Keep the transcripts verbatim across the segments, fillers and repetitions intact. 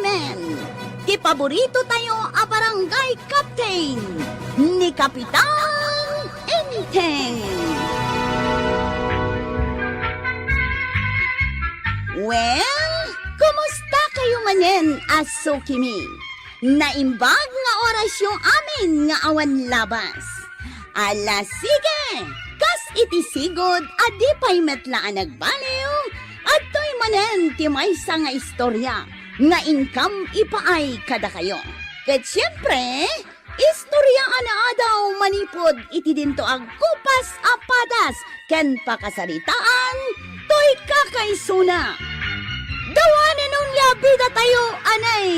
Men, ti paborito tayo a barangay captain, ni Kapitan Enteng. Well, kumusta kayo manen a sukimi? Naimbag nga orasyo amin nga awan labas. Ala, sige! Kas iti sigud a di pay met la a nagbaliw, adtoy manen ti maysa nga istorya nga inkam ipaay kadakayo. Ket siempre, istorya a naadaw manipud iti dinto a gupas a padas ken pakasaritaan toy kakaisuna. Dawanen unay a bida tayo, anay!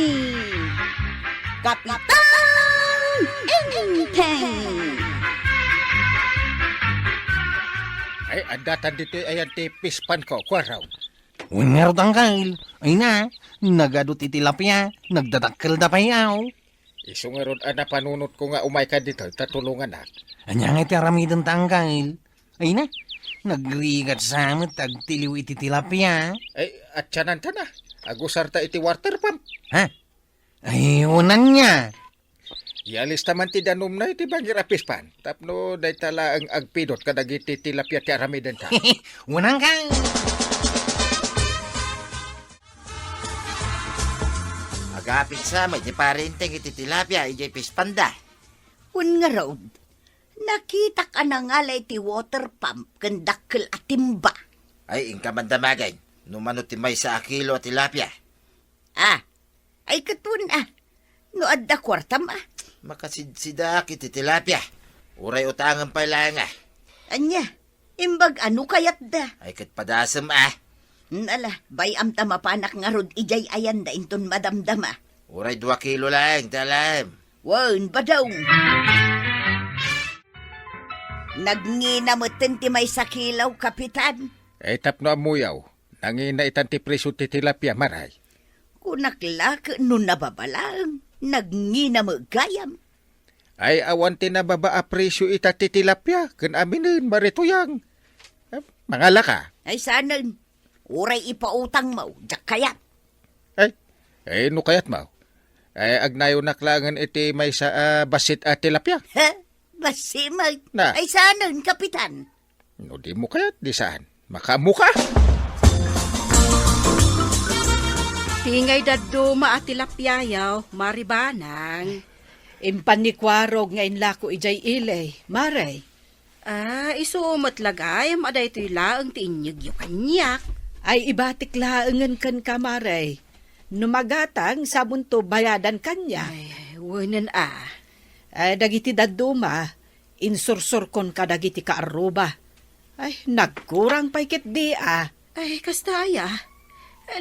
Kapitan Enteng! Ay, adda tan ditoy ayan ti fish pond ko, Kuarog. Wen ngarud, Angkel. Ay na, nagadu ti tilapia, nagdadakkelda pay, aw. Isu ngarud a napanunotko nga umayka ditoy ta tulonganak. Ania ngay ti aramidenta, Angkel? Ay na, nagrigat sa met ti agtiliw iti tilapia. Ay, atiananta na. Agusarta iti water pump. Ha? Ay, wen ania. Ialista man ti danumna iti bangir a fish pond. Tapno dayta laeng agpidot kadagiti tilapia ti aramidenta. Wen, Angkel. Agapit sa met ni Pare Enteng iti tilapia idiay fish pond-da. Wen ngarud, nakitak a nangala iti water pump ken dakkel a timba. Ay, inka man damagen, no mano ti maysa a kilo a tilapia. Ah, ay ket wen a, no adda kuartam a. Makasidsidak iti tilapia. Uray utangem pay laeng a. Ania? Imbag a no kayatda. Ay, ket padasem a. Nala, bay-am ta mapanak ngarud idiay ayanda inton madamdama. Uray dua kilo laeng ti alaem. Wen, badong. Nagngina metten ti maysa kilo, Kapitan. Eh, tapno ammoyo, nangina itan ti presio ti tilapia, Mare. Kunak la ket no nababa laeng, nagngina met gayam. Ay, awan ti nababa a presio ita ti tilapia ken aminen, Mare Tuyang. Eh, mangalaka? Ay, saanen. Uray ipautangmo, diak kayat. Ay, eh, no kayatmo. Eh, agnayonak laengen iti maysa a bassit a tilapia. Ha? Bassit met? Na. Ay, saanen, Kapitan? No dimo kayat, di saan. Makaammoka. Ti ngay dadduma a tilapiayo, Mare Banang. Impan ni Kuarog nga inlako idiay ili, Mare. Ah, isu met la gayam a daytoy laeng ti inyegyo kaniak. Ay, ibatik laengen kenka, Mare. No magatang, sabonto bayadan kaniak. Ay, wenen a. Ay, dagiti dadduma, insursurkon kadagiti kaarruba. Ay, nagkurang pay ketdi a. Ay, kasta aya.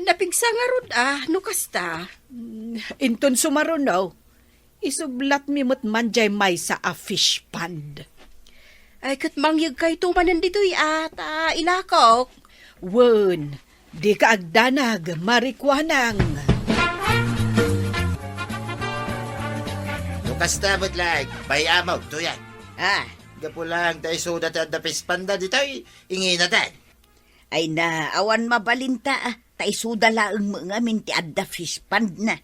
Napigsa ngarud a, no kasta. Mm, inton sumaruno, isublatmi met man diay maysa a fish pond. Ay, ket mangyegkayto manen ditoy a, ta ilakok. Wen, dika agdanag, Mare Kuanang. No kasta met laeng, bay-amok, Tuyang. Ah. Gapu laeng ta isuda ti adda fish pond-da ditoy, inginatan. Ay na, awan mabalinta, ah, ta isuda laeng met ngamin ti adda fish pond-na.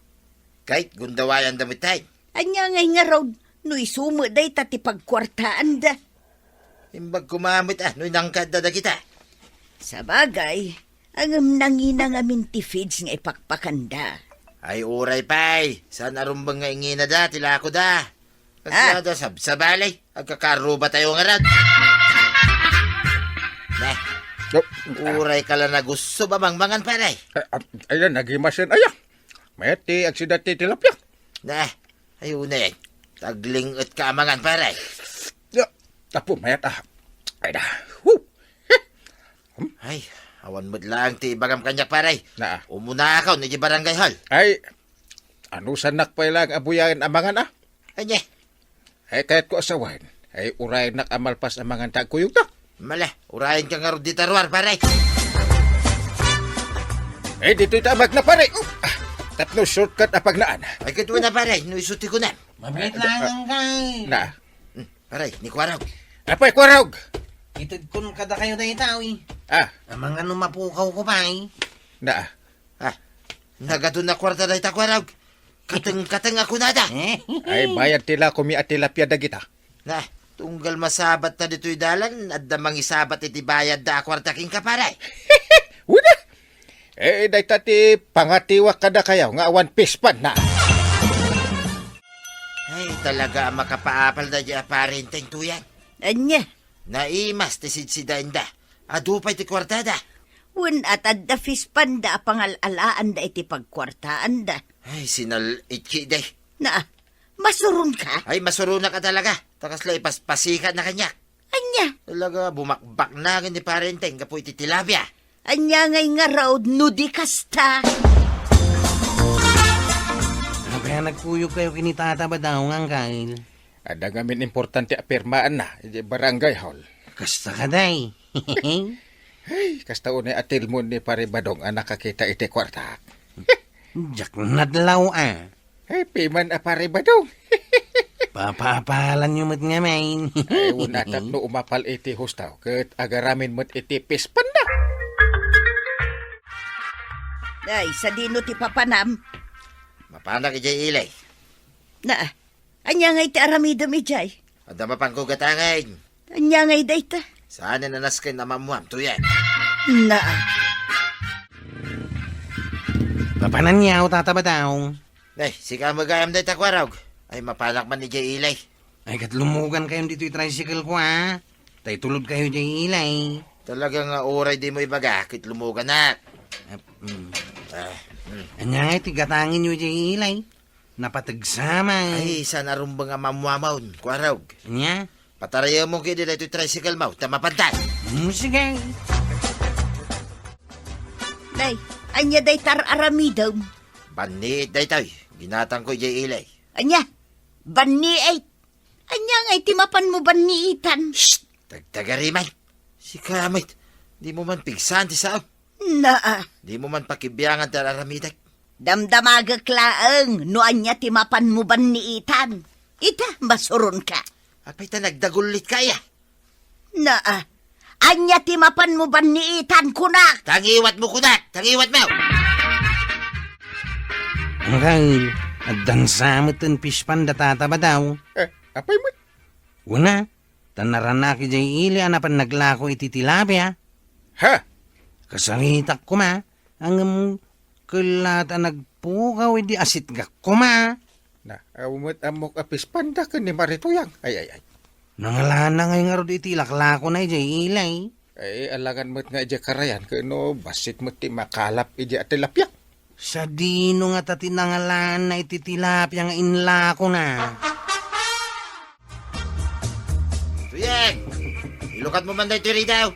Ket gundawayanda met tay. Ania ngay ngarud, no isu met dayta ti pagkuartaanda? Imbag koma met, ah, no inangkatda dagita. Sabagay, ngem nangina ngamin ti feeds nga ipakpakanda. Ay, uray pay, saan a rumbeng nga inginada ti lakoda. Ah. Kasla da sabsabali, agkakaarrubatayo ngarud. Ne. Oh. Uray ka la nagussob a mangmangan, pare. Eh, ah, ayan, nagimasen, aya. Mayat ti agsida ti tilapia. Ne, ayo ne. Taglingetka a mangan, pare. Ya, tapo, mayat, ah. Ay da. Woo. Ay, awan met laeng ti ibagam kaniak, pare. Naa. Umunakon iti barangay hall. Ay, anusannak pay laeng a buyaen a mangan, ah? Ania? Ay, kayatko a sawen. Ay, uraynak a malpas a mangan ta agkuyogta. Mala, urayenka ngarud dita ruar, pare. Ay, ditoy ta a magna, pare. Oh, ah, tapno shortcut a pagnaan. Ay, ket wen a, pare, no isu ti kunam. Mabiit laeng, Angkay. Na. Hmm, pare, ni Kuarog. Apay, Kuarog! Itedkon kadakayo dayta, uy. Ah. Amangan no mapukawko pay. Na. Ah. Nagadu a kuarta dayta, Kuarog. Kateng-kateng a kunada. Ay, bayad ti lakomi a tilapia dagita. Na, tunggal masabat ta ditoy dalan, adda mangisabat iti bayadda a kuarta kenka, pare. Wada! Eh, dayta ti pangatiwak kadakayo nga awan fish pond na. Ay, talaga a makapaapal daydi a pare Enteng, Tuyang. Ania? Naimas ti sidsidaenda. Adu pay ti kuartada. Wen, adda fish pond da a pangal-alaanda iti pagkuartaanda. Ay, sinal-itki, day. Na, masuronka? Ay, masuronak a talaga. Ta kasla ipaspasikatna kaniak. Ania? Talaga, bumakbaknangen ni pare Enteng gapu iti tilapia. Ania ngay ngarud no di kasta? Apay a nagkuyogkayo ken ni Tata Badaw, Angkel? Adda ngamin importante a pirmaanna iti barangay hall. Kasta kadi. Ay, kasta unay a tilmon ni Pare Badong a nakakita iti kuartak. Diak nadlaw a. Ay, piman a Pare Badong. Papaapalanyo met ngamin. Ay, wen a tapno umapal iti hustaw, ket agaramin met iti fish pond na. Ay, sadino ti papanam? Mapanak idiay ili. Na, ania ngay ti aramidem idiay? Adda mapanko gatangen. Ania ngay dayta? Saanen a nasken a maammuam, Tuyang. Na. Papananyo, Tata Badaw. Ay, sika met gayam dayta, Kuarog. Ay, mapanak man idiay ili. Ay, ket lumogankayon ditoy tricycle ko, a. Ta itulodkayo idiay ili. Talaga nga uray dimo ibaga, ket lumoganak. Ap-, mm. Ah, mm. Ania ngay ti gatangenyo idiay ili? Napateg sa man. Ay, saan a rumbeng a maammuamon, Kuarog. Ania? Patarayemon ketdi daytoy tricycle mo, ta mapantan. Hmm, sige. Nay, ania dayta ar-aramidem? Banniit daytoy. Ginatangko idiay ili. Ania? Banniit? Ania ngay ti mapanmo banniitan? Shh! Tagtagari man. Sika met, dimo man pigsan ti sao. Naa. Dimo man pakibiangan ti ar-aramidek. Damdamagek laeng no ania ti mapanmo banniitan. Ita, masuronka. Apay ta nagdagullitka aya? Naa. Ania ti mapanmo banniitan, kunak? Tangiwatmo, kunak! Tangiwatmo! Angkel, addan sa met ti fish pond da Tata Badaw. Eh, apay met? Wen a, ta naranak idiay ili a napan naglako iti tilapia. Ha? Kasaritak koma, ngem kellat a nagpukaw idi asitgak koma. Na, awan met ammok a fish pond da ken ni Mari Tuyang. Ay, ay, ay. Nangalana ngay ngarud iti laklakona idiay ili. Ay, alangan met nga idiay karayan, ken no, bassit met ti makalap idiay a tilapia. Sadino ngata ti nangalana iti tilapia nga inlakona? Tuyang! Ilukatmo man daytoy ridaw!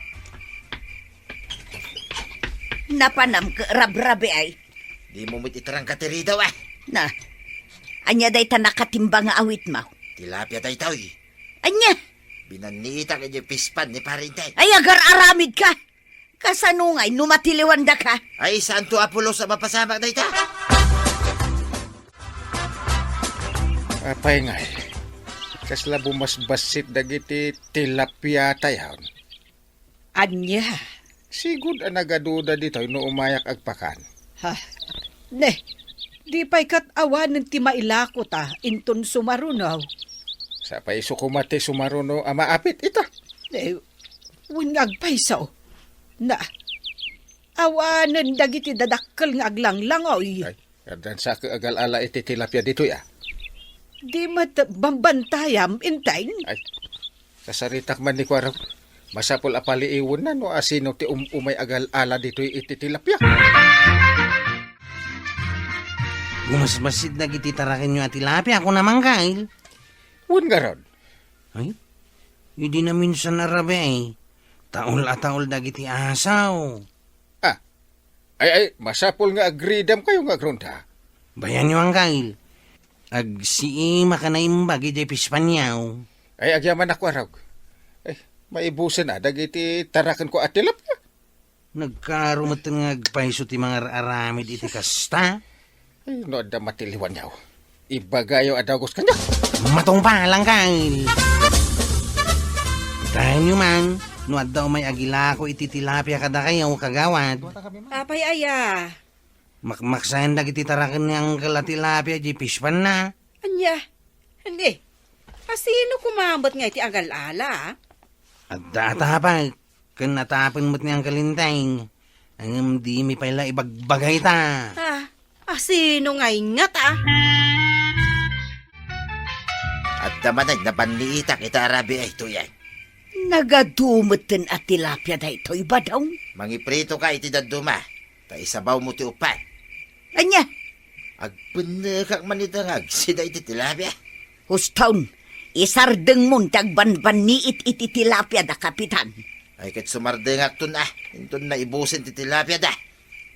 Napanam ket rabrabiay. Dimo met itarangka ti ridaw, a. Na, ania dayta nakatimbang nga awitmo? Tilapia daytoy. Ania? Binanniitak idiay fish pond ni Pare Enteng. Ay, agar-aramidka! Kasano ngay no matiliwandaka? Ay, saanto a pulos a mapasamak dayta? Apay ngay, kasla bumasbassit dagiti tilapia tayon? Ania? Sigud a nagaduda ditoy no umayak agpakan. Ha? Ne, di pay ket awanen ti mailako ta inton sumaruno. Sapay isu koma ti sumaruno a maapit ita. Ne, wen nga agpayso. Na, awanen dagiti dadakkel nga aglanglangoy. Ay, addan sa ket agal-ala iti tilapia ditoy, a. Di met bambantayam, Enteng? Ay, kasaritak man ni Kuarog. Masapul a paliiwenna no asino ti um-, umay agal-ala ditoy iti tilapia. Bumasbassit dagiti tarakenyo a tilapia, kuna Mangkail. Wen ngarud. Ay, idi naminsan a rabii, taul a taul dagiti asaw. Ah, ay, ay, masapul nga agridamkayo nga agronda. Bayanyo, Angkel. Agsiimaka naimbag idiay fish pond-yo. Ay, agyamanak, Kuarog. Ay, maibusen a dagiti tarakenko a tilapia. Nagkaaro met nga agpayso ti mangar-aramid iti kasta. Ay, no adda matiliwanyo, ibagayo a dagus kaniak. Matungpal, Angkel. Taenyo man, no adda umay agilako iti tilapia kadakayo, kagawad. Apay aya? Makmaksaen dagiti taraken ni Uncle a tilapia diay fish pond-na. Ania? Andi, asino koma met nga iti agal-ala, a? Adda atapek ken atapen met ni Uncle Enteng. Ngem dimi pay la ibagbaga ita. Ah, asino nga ingat, a? Adda manen nabanniitak ita a rabii, Tuyeng. Nagadu metten a tilapia daytoy, Badong? Mangipritoka iti dadduma, ta isabawmo ti uppat. Ania? Agpennekak man ita nga agsida iti tilapia. Huston, isardengmon ti agbanbanniit iti tilapia da Kapitan. Ay, ket sumardengakton a, inton naibusen ti tilapia da.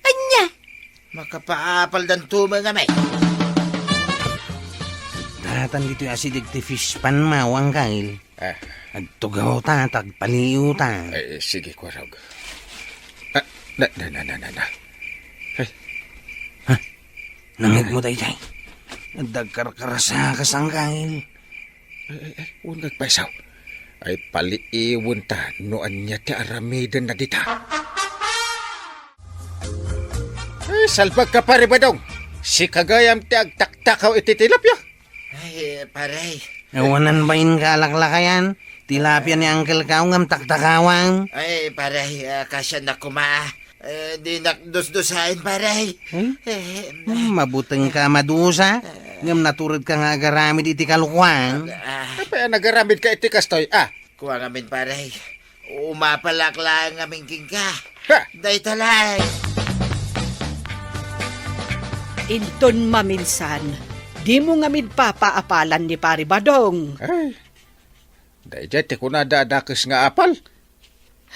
Ania? Makapaapaldanto met ngamin. Datan ditoy asideg ti fish pond-mo, Uncle. Ah. Agtugawta, ta agpaliiwta. Ay, sige, Kuarog. Ah, na, na, na, na, na, na. Ay. Ha? Nangitmo daydiay. Adda agkarkarasakas, Uncle. Ay, ay, ay, wen nga agpayso. Ay, paliiwenta no ania ti aramidenna dita. Ay, salbagka, Pare Badong. Sika gayam ti agtaktakaw iti tilapia. Ay, pare. Awanan bainka a laklakayan. Tilapia ni Uncle Kao ngem taktakawan. Ay, pare, ah, kasiannak koma. Eh, dinak dusdusaen, pare. Hmm? Eh, Hmm, mabutengka a madusa. Ngem naturedka nga agaramid iti kalokuan. Ah. Apay a nagaramidka iti kastoy, a? Kua ngamin, pare. Umapalak laeng ngamin kenka. Ha! Dayta laeng. Inton maminsan, dimo ngamin papaapalan ni Pare Badong. Ay, daydiay ti kunada a dakes nga apal.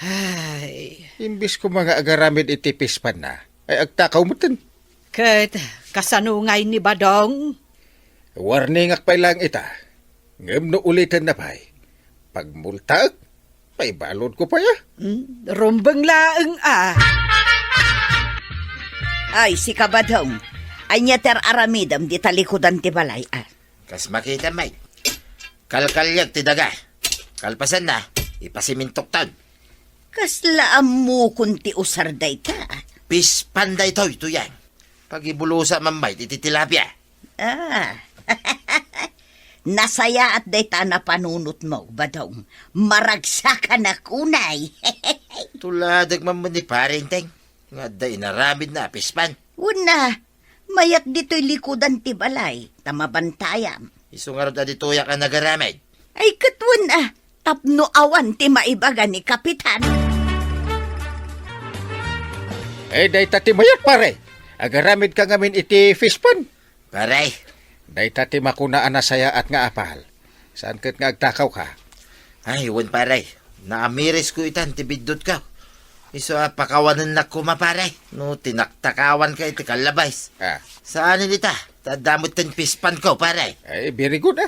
Ay. Imbes koma nga agaramid iti fish pond-na, ay agtakaw metten. Ket kasano ngay ni Badong? Warningak pay laeng ita. Ngem no ulitenna pay, pagmultaek, paibaludko pay a. Hmm, rumbeng laeng a. Ay, sika Badong, ania ti ar-aramidem dita likudan ti balay a? Kas makitam, Mike. Kalkaliag ti daga. Kalpasanna, ipasimintokton. Kasla ammokon ti usar dayta. Fish pond daytoy, Tuyeng. Pagibulosa man met iti tilapia. Ah. Nasayaat dayta a napanunotmo, Badong. Maragsakanak unay. Tuladek man met ni Pare Enteng nga adda inaramidna a fish pond. Wen a, mayat ditoy likudan ti balay, ta mabantayam. Isu ngarud a ditoyak a nagaramid. Ay, ket wen a, tapno awan ti maibaga ni Kapitan. Eh, dayta ti mayat, pare. Agaramidka ngamin iti fish pond. Pare. Dayta ti makuna a nasayaat nga apal. Saan ket nga agtakawka? Ay, wen, pare. Naamirisko itan ti biddutko. Isu a pakawanennak koma, pare. No tinaktakawanka iti kallabas. Ah. Saanen ita, ta adda metten fish pond-ko, pare. Ay, very good, a.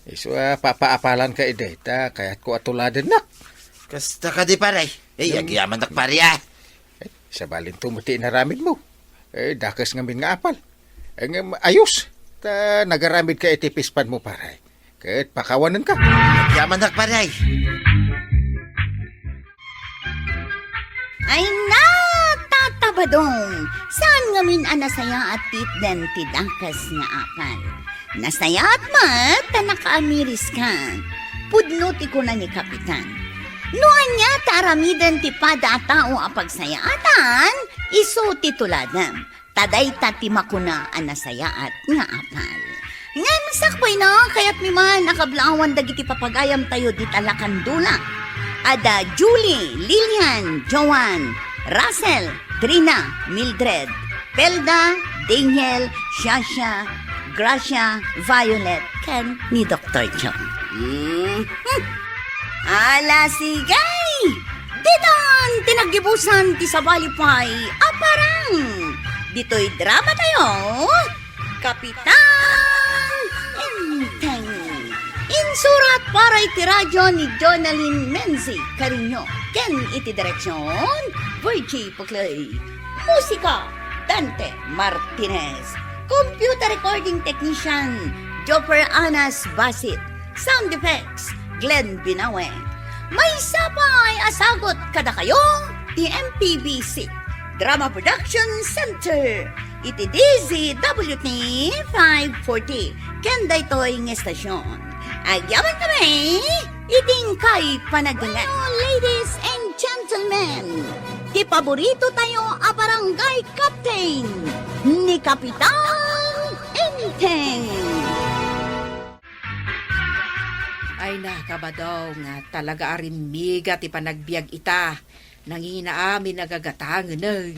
Isu a papaapalanka idi, ta kayatko a tuladennak. Kasta kadi, pare. Eh, hmm, agyamanak, pare, a. Eh, sabalinto met ti inaramidmo. Eh, dakes ngamin nga apal. Eh, ngem ayos. Ta nagaramidka iti fish pond-mo, pare. Ket pakawanenka. Agyamanak, pare. Ay na, Tata Badong! Saan ngamin a nasayaat ti itdan ti dakes nga apal? Nasayaat met ta nakaamiriska. Pudno ti kuna ni Kapitan. No ania ti aramiden ti pada a tao a pagsayaatan, isu ti tuladem. Ta dayta ti makuna a nasayaat nga apal. Ngem sakbayna, kayatmi man a kablawan dagiti papagayamtayo dita lakandula. Ada Julie, Lilian, Joan, Russell, Trina, Mildred, Pelda, Daniel, Shasha, Gracia, Violet, ken ni Doktor Chong. Mhm. Ala, sige! Ditan ti naggibusan ti sabali pay a parang. Ditoy drama tayo, Kapitan Enteng. Insurat para iti radyo ni Jonalyn Menzi Carino ken iti direksyon, Virgie Puclay. Musika, Dante Martinez. Computer recording technician, Jopper Anas Basit. Sound effects, Glenn Binawe. Maysa pay a sagut kadakayo ti M P B C. Drama Production Center iti D Z W T five forty ken daytoy nga estasyon. Agyaman kami iti inkay panagdengngeg. Ladies and gentlemen, ti paborito tayo a barangay captain, ni Kapitan Enteng. Ay na, Kabadong, talaga a rimmiga ti panagbiag ita. Nangina amin a gagatangen.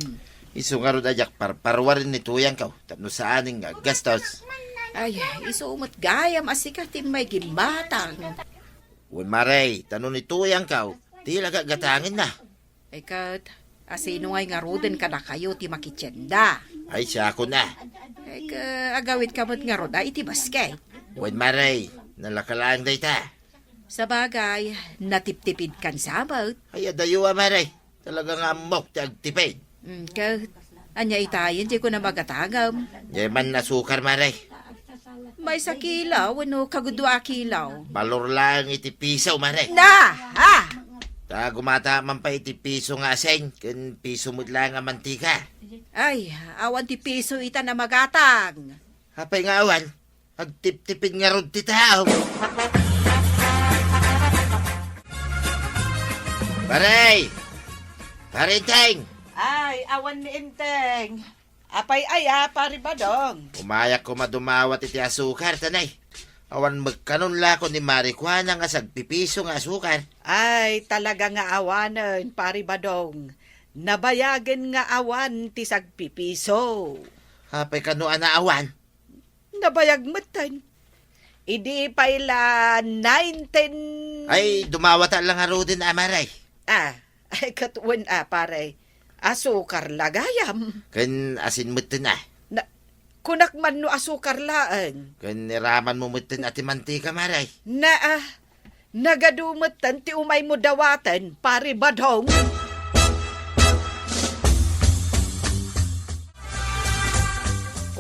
Isu ngarud a diak parparuaren ni Tuyangko, tapno saanen nga aggastos. Ay, isu met gayam a sika ti immay gimmatang. Wen, Mare, tapno ni Tuyangko, ti la gagatangenna. Ay ket, asino ngay ngaruden kadakayo ti makitienda? Ay, siakon a. Ay ket, agawidka met ngarud a iti basket. Wen, Mare, nalaka laeng dayta. Sabagay, natiptipidkan sa met. Ay, adayo a, Mare. Talaga nga ammok ti agtipid. Mm, ket, ania itayen ti kunam a gatangem? Diay man asukar, Mare. Maysa kilo wenno kagudua a kilo? Balor laeng iti piso, Mare. Na! Ha! Ta gumata man pay iti piso nga asin, ken piso met laeng a mantika. Ay, awan ti piso itan a magatang. Apay nga awan? Agtiptipid ngarud ti tao. Pare! Pare Enteng! Ay, awan ni Enteng. Apay aya, Pari Badong? Umayak koma dumawat iti asukar, tanay. Awan met kanon la ko ni Mari Juana nga sagpipiso nga asukar. Ay, talaga nga awanen, Pari Badong. Nabayagen nga awan ti sagpipiso. Apay kano a naawan? Nabayag metten. Idi pay la nineteen. Ay, dumawata la ngaruden a, Mare. Ah, ay, ket wen a, pare. Asukar la gayam. Ken asin metten a. Na, kunak man no asukar laeng. Ken iramanmo metten a ti mantika, Mare. Na, ah, nagadu metten ti umaymo dawaten, Pari Badong.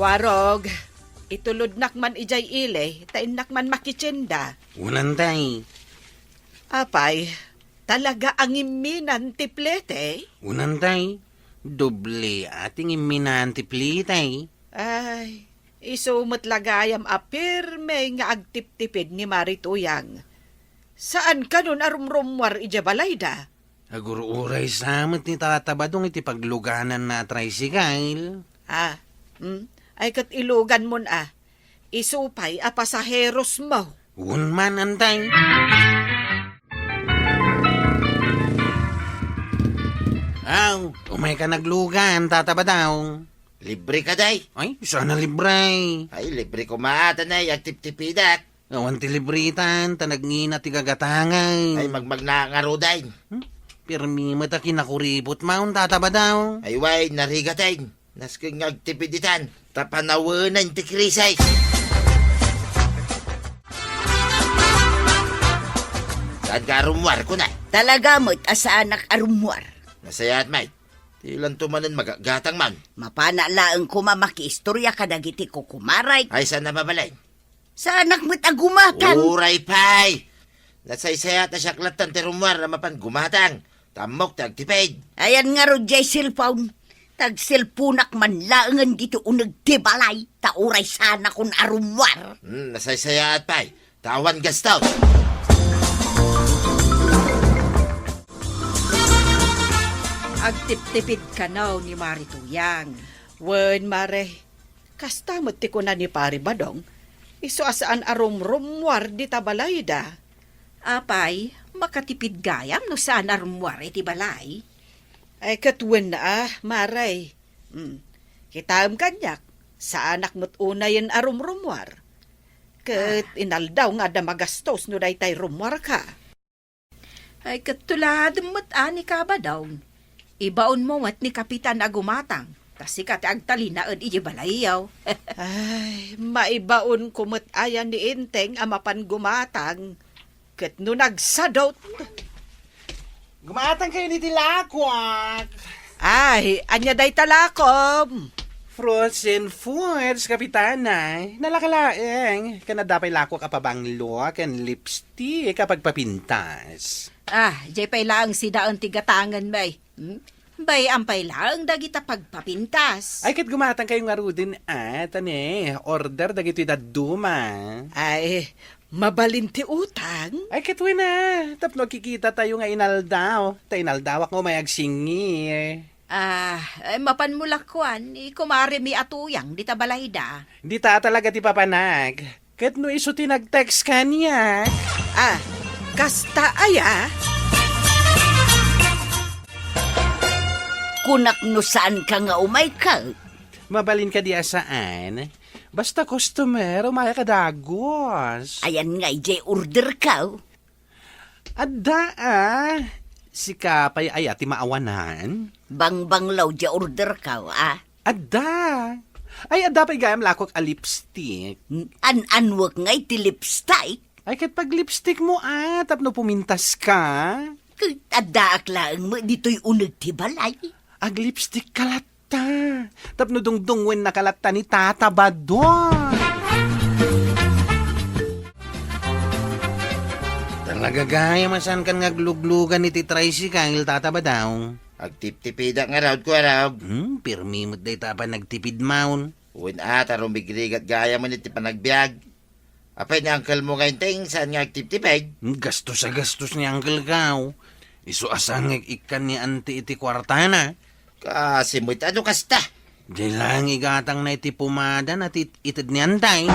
Warog, itulodnak man idiay ili, ta innak man makitienda. Unan, tay. Apay, talaga a ngimminan ti plete? Unan, tay. Doble a ti ngimminan ti plete. Ay, isu met la gayam a pirme nga agtiptipid ni Mari Tuyang. Saan kanon a rumrummuar idiay balayda? Agur-uray sa met ni Tata Badong iti paglugananna a tricycle. Ah, hmm? Ay, ket iluganmon a. Isu pay a pasaherosmo. Wen man, antay. Aw, umayka naglugan, Tata Badong. Libre ka, day? Ay, saan a libre? Ay, libre koma, tanay, agtiptipidak. Awan ti libritan, ta nagngina ti gagatangan. Ay, magmagna ngaruden. Hmm? Pirmi met a kinakuripot maon, Tata Badong. Ay, way, narigaten. Nasken nga agtipid itan, ta panawenen ti krisis. Saan ka arummuar, kunay? Talaga met a saanak arummuar. Nasayaat, Mike. Ti lanto manen magagatang man. Mapana laeng koma makiistorya kadagiti kukumaray. Ay, saan a mabalin? Saanak met a gumatang. Uray pay! Nasaysayat a siak lattan ti rummuar a mapan gumatang. Ta ammok ti agtipid. Ayan ngarud diay cellphone. Tagselponak man laengen ditoy uneg ti balay. Ta uray saanakon a rummuar. Hmm, nasaysayaat pay. Ta awan gastos. Agtiptipid kano ni Mari Tuyang. Wen, Mare. Kasta met ti kuna ni Pari Badong, isu a saan a rumrummuar dita balayda. Apay, makatipid gayam no saan a rummuar iti balay? Ay, ket wen a, Mare. Hmm. Kitaem kaniak, saanak met unayen a rumrummuar. Ket Ah. inaldaw nga adda magastos no daytay rummuarka. Ay, ket tuladem met a ni Kabadong. Ibaonmo met ni Kapitan a gumatang, ta sika ti agtalinaed idiay balayyo. Ay, maibaonko met aya ni Enteng a mapan gumatang. Ket no nagsadot. Gumatang kayo ni ti lakwak. Ay, ania dayta lakom? Frozen foods, Kapitana. Nalaka laeng. Ken adda pay lakwak a pabanglo, ken lipstick a pagpapintas. Ah, diay pay laeng sidaen ti gatangen, may. Hmm? Bay, ampay laeng dagita pagpapintas. Ay, ket gumatangkayo ngaruden, a, ta ne, order dagitoy dadduma. Ay, mabalin ti utang? Ay, ket wen a, tapno agkikitatayo nga inaldaw. Ta inaldawak nga umay agsingir. Ah, ay, mapanmo la kuan, i kumaremi a Tuyang dita balayda. Dita talaga ti papanak. Ket no isu ti nag-text kaniak. Ah, kasta aya? Kunak no saanka nga umay ket. Mabalin kadi a saan? Basta customer, umay ka dagus. Ayan nga idiay orderko. Adda, a. Sika pay aya ti maawanan? Bangbanglaw diay orderko, a. Adda. Ay, adda pay gayam lakok a lipstick. N-, an-anwek ngay ti lipstick? Ay, ket pag-lipstickmo, a, tapno pumintaska. Ket addaak laeng met ditoy uneg ti balay. Ag-lipstick ka latta. Tapno dungdungwennaka latta ni Tata Badong. Talaga gayam a saankan nga agluglugan iti tricycle, Tata Badong. Agtiptipidak ngarud, Kuarog. Hmm, pirmi met dayta a panagtipidmon. Wen a, ta rumigrigat gayam iti panagbiag. Apay ni uncle mo nga Enteng, saan nga agtiptipid? Hmm, gastos a gastos ni uncle ko. Isu a saan nga ikkan ni auntie iti kuartana. Kaasi met no kasta. Diay laeng igatangna iti pumada a ti-, ited ni auntie.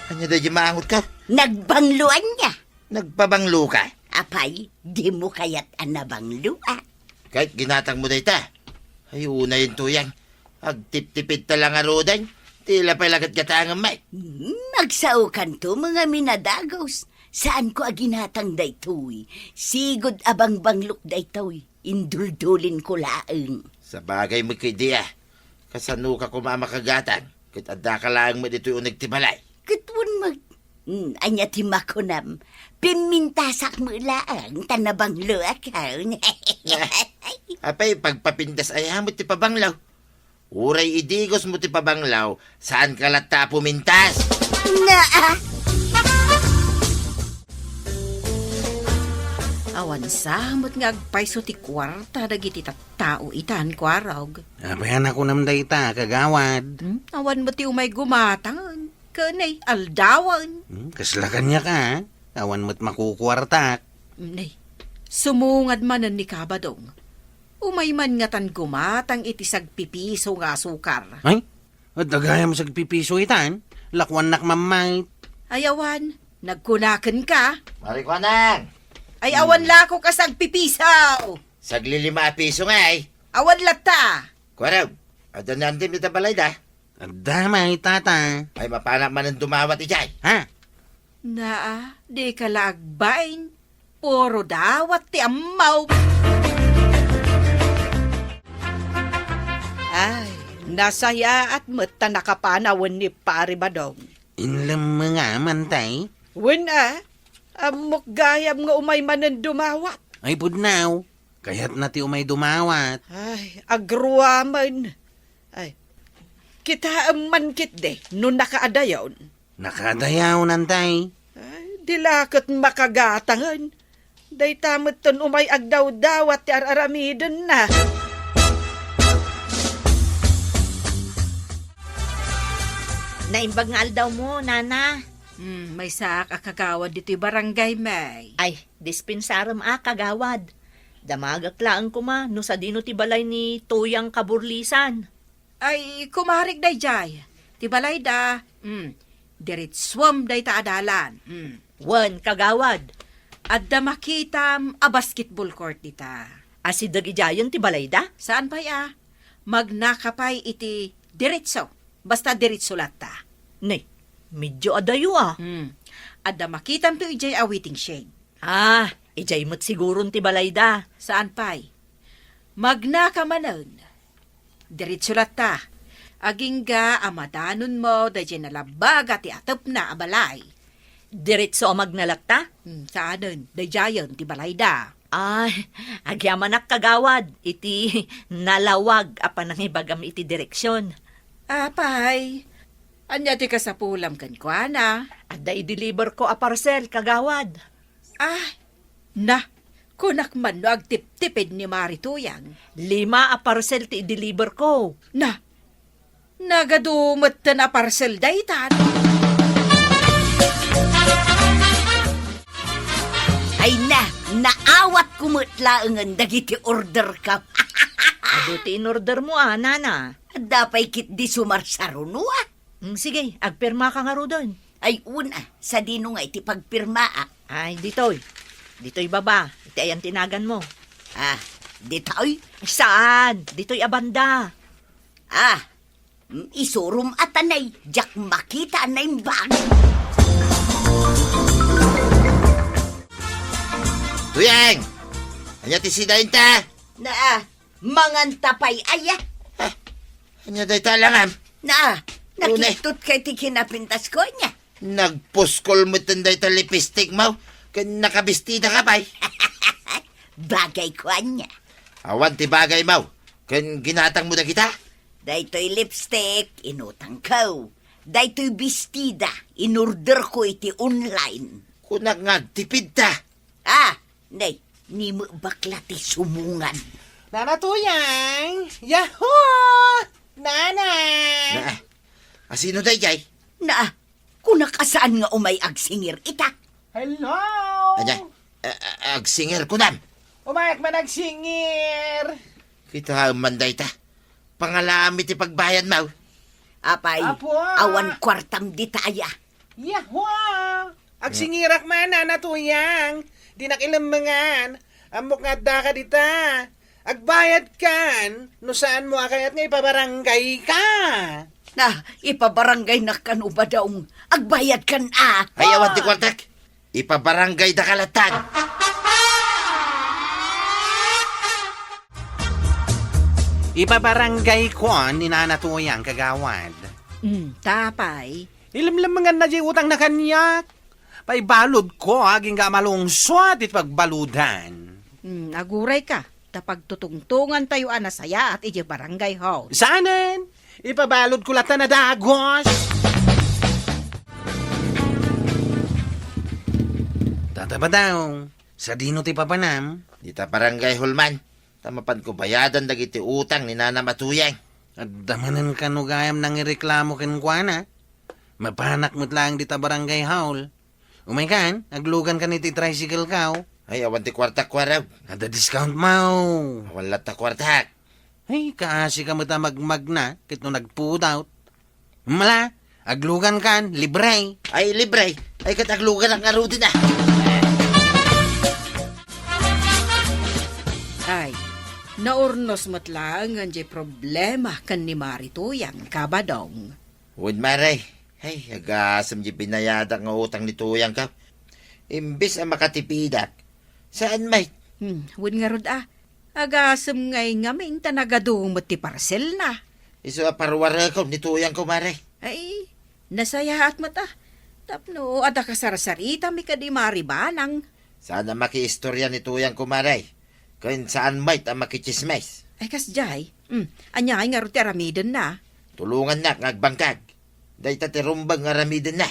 Ania daydiay maangotko? Nagbangloanna. Nagpabangloka? Apay, dimo kayat a nabangloak? Ket ginatangmo dayta. Ay, unayen, Tuyang. Agtiptipidta la ngaruden. Ti la pay la ket gatangen met. Hmm, agsaokanto, mga minadagus. Saanko a ginatang daytoy. Sigud a bangbanglok daytoy. Induldulinko laeng. Sabagay met ket idi a. Kasanoka koma a makagatang? Ket addaka laeng met ditoy uneg ti balay. Ket wen met, hmm, ania ti makunam? Pimmintasak met laeng ta nabangloak. Apay, pagpapintas aya met ti pabanglo? Uray idigosmo ti pabanglo, saanka latta a pumintas. Naa! Awan sa met nga agpayso ti kuarta dagiti tattao itan, Kuarog. Apay a nakunam dayta, kagawad? Hmm? Awan met ti umay gumatangen. Ken ay aldawen. Hmm, kasla kaniak a. Awan met makukuartak. Nay, sumungad manen ni Kabadong. Umay man ngatan gumatang iti sagpipiso nga asukar. Ay, adda gayam sagpipiso itan. Lakuannak mammait. Ay awan, nagkunaken ka. Marikuanang! Ay awan lakok a sagpipiso. Saglilima a piso ngay. Awan latta. Kuarog, adda ni Andim ita balayda? Adda, may tata. Ay, mapanak manen dumawat idiay. Ha? Naa, dika la agbain. Puro dawat ti ammaw. Ay, nasayaat met ta nakapanawen ni Pari Badong. Inlem nga man tay? Wen a, ammok gayam nga umay manen dumawat. Ay, pudnaw. Kayatna ti umay dumawat. Ay, agruamen. Ay, kitaem man ketdi no nakaadayon. Nakaadayon, antay. Ay, di la ket makagatangen. Dayta metten umay agdawdawat ti ar-aramidenna. Naimbag nga aldawmo, Nana. Hmm, maysaak a kagawad ditoy barangay, May. Ay, dispensarem a, kagawad. Damagak laeng koma no sadino ti balay ni Tuyang Kaburlisan. Ay, kumarik daydiay. Ti balayda, hmm, diretsuem dayta a dalan. Hmm. Wen, kagawad. Adda makitam a basketball court dita. A, si dagidiayen ti balayda? Saan pay a? Magnaka pay iti diretso. Basta diretso latta. Ne, medyo adayo a. Hmm. Adda makitamto idiay a waiting shed. Ah, idiay met siguron ti balayda. Saan pay? Magnaka manen. Diretso latta. Agingga a madanonmo daydiay nalabbaga ti atepna a balay. Diretso a magna latta? Hmm, saanen, daydiayen ti balayda. Ay, agyamanak, kagawad, iti nalawag a panangibagam iti direksion. Apay, ania ti kasapulam kenkuana? Adda i-deliver ko a parcel, kagawad. Ah, na, Kunak man no agtiptipid ni Mari Tuyang. Lima a parcel ti i-deliver ko. Na, nagadu metten a parcel daytan. Ay na, naawatko met laengen dagiti orderko. Adu ti in-order mo, a, nana? Adda pay ketdi sumarsaruno, a. Mm, sige, agpirmaka ngaruden. Ay, una, sadino nga iti pagpirmaak? Ay, ditoy. Ditoy baba. Iti ayan ti naganmo. Ah, ditoy? Saan? Ditoy a banda. Ah, mm, isurom a tanay. Diak makita a naimbag. Tuyang! Ania ti sida inta? Naa, manganta pay aya? Ah, ania dayta a langam? Naa, Tunay. Nakittot kay ti kinapintasko ania? Nagpuskol metten dayta lipstick mo, ken nakabistida ka pay. Bagay ko ania? Awan ti bagay mo, ken ginatang mo dagita? Daytoy lipstick, inutang ko. Daytoy bestida, in-order ko iti online. Kunak nga agtipid ta. Ah, nay, ni bakla ti sumungan. Nana Tuyang! Yahoo! Nana! Na, asino dayjay? Na, kunak a saan nga umay agsingir ita? Hello! Anya, a, a, agsingir kunam? Umayak man agsingir! Kita man dayta. Pangalami ti pagbayad mo. Apay, Apo! Awan kuartam dita aya. Yahua! Agsingirak man, Nana Tuyang. Dinak ilemmengan. Ammok nga addaka dita. Agbayadkan. No saanmo a kayat nga ipabarangayka. Na, ipabarangaynak kano, Badong. Agbayadkan, a. Ay, awan ti kuartak. Ipabarangaydaka latta. Ipabarangayko ni Nana Tuyang, kagawad. Mm, ta apay? Ilemlemmenganna diay utangna kaniak. Paibaludko agingga a malungsot iti pagbaludan. Hmm, agurayka, ta pagtutungtongantayo a nasayaat idiay barangay hall. Saanen? Ipabaludko latta a dagos. Tata Badong, sadino ti papanam? Dita barangay hall man, ta mapanko bayadan dagiti utang ni Nanam a Tuyang. Adda manen kano gayam nangireklamo kenkuana? Mapanak met laeng dita barangay hall. Umaykan, aglugankan iti tricycle-ko. Ay, awan ti kuartak, kuarog. Adda discount mo. Awan latta kuartak. Ay, kaasika met a magmagna, ket no nagpudot. Mala, aglugankan, libre. Ay, libre. Ay, ket agluganak ngaruden a. Ay, naurnos met laeng diay problema ken ni Mari Tuyang, Kabadong. Wen, Mare. Ay, agasem diay binayadak nga utang ni Tuyangko. Imbes a makatipidak, saan met? Hmm, wen ngarud a. Agasem ngay ngamin ta nagadu met ti parcelna. Isu a parwarekon ni Tuyangko, Mare. Ay, nasayaat met a. Tapno adda kasarsaritami kadi Mari Banang. Saan a makiistoria ni Tuyangko, Mare. Ken saan met a makitsismis. Ay, kasdiay. Hmm, ania ngay ngarud ti aramidenna? Tulongannak nga agbangkag. Dayta ti rumbeng nga aramidenna.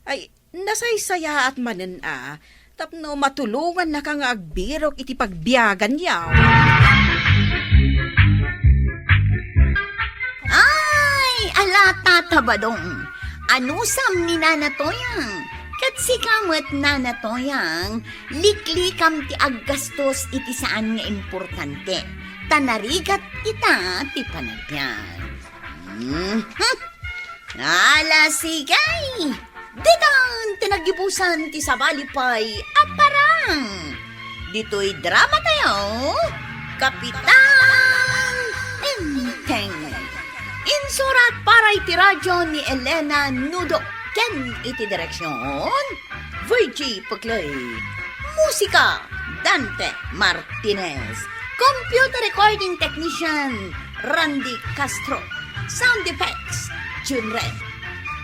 Ay, nasaysayaat manen a, tapno matulongannaka nga agbirok iti pagbiaganyo. Ay, ala, Tata Badong, anusam ni Nana Toyang, ket sika met, Nana Toyang, liklikam ti aggastos iti saan nga importante, ta narigat ita ti panagbiag. Mhm. Ala, sige! Ditan ti naggibusan ti sabali pay a parang. Ditoy drama tayo, Kapitan Enteng. Insurat para iti radyo ni Elena Nudo ken iti direksyon, Virgie Peclay. Musika, Dante Martinez. Computer recording technician, Randy Castro. Sound effects, Jun Ren.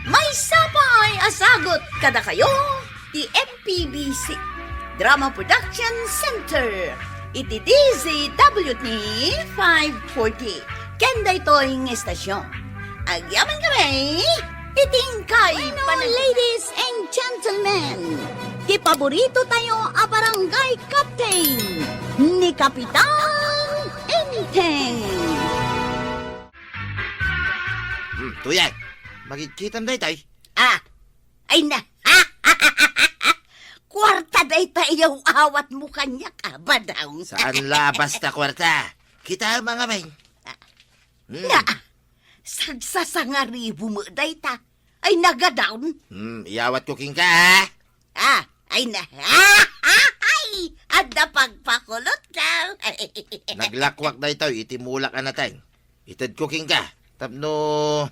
Maysa pay a sagut kadakayo ti M P B C Drama Production Center iti D Z W T five forty. Ken daytoy nga estasyon, agyamankami iti inkay panag- Ladies and gentlemen, Ti paborito tayo a barangay captain, ni Kapitan Enteng. Hmm, Tuyang, makikitaem daytoy? Ah, ay na. Kuarta dayta iyaw awat mo kaniak, Abadong. Saan la basta kuarta? Kita, mga beng. Ah. Hmm. Na, sagsasangaribu mo dayta. Ay, nagadaw. Hmm, iyawat ko kenka, ha? Ah, ay na. Ay, adda pagpakulot ka. Naglakwak daytoy iti mulak a nateng. Ited ko kenka. Tapno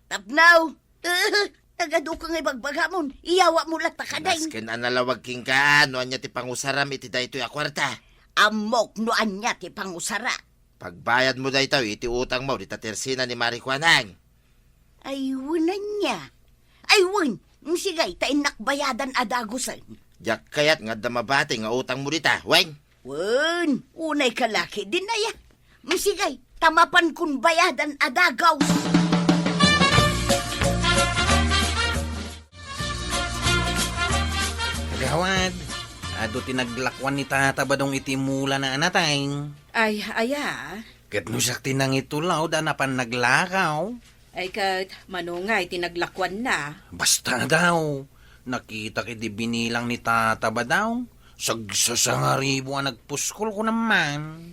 Tapnaw. Nagadu ka nga ibagbagamon. Iyawa mo latta kadeng. Nasken a nalawag kenka no ania ti pangusaram iti daytoy a kuarta. Ammok no ania ti pangusara. Pagbayad mo daytoy iti utang mo dita tersina ni Mari Kuanang. Ay, wen ania. Ay, wen. Sige, ta innak bayadan a dagusen. Diak kayat nga adda mabati nga utang mo dita, wen? Wen, unay ka laki din aya. Sige, ta mapan kun bayadan a dagaw. Kagawad, adu ti naglakuan ni Tata Badong iti mulana a nateng. Ay, aya? Ket no siak ti nangitulod a napan naglakaw. Ay ket, mano ngay ti naglakuanna? Basta daw, nakitak idi binilang ni Tata Badong. Sagsasangaribu a nagpuskol ko naman.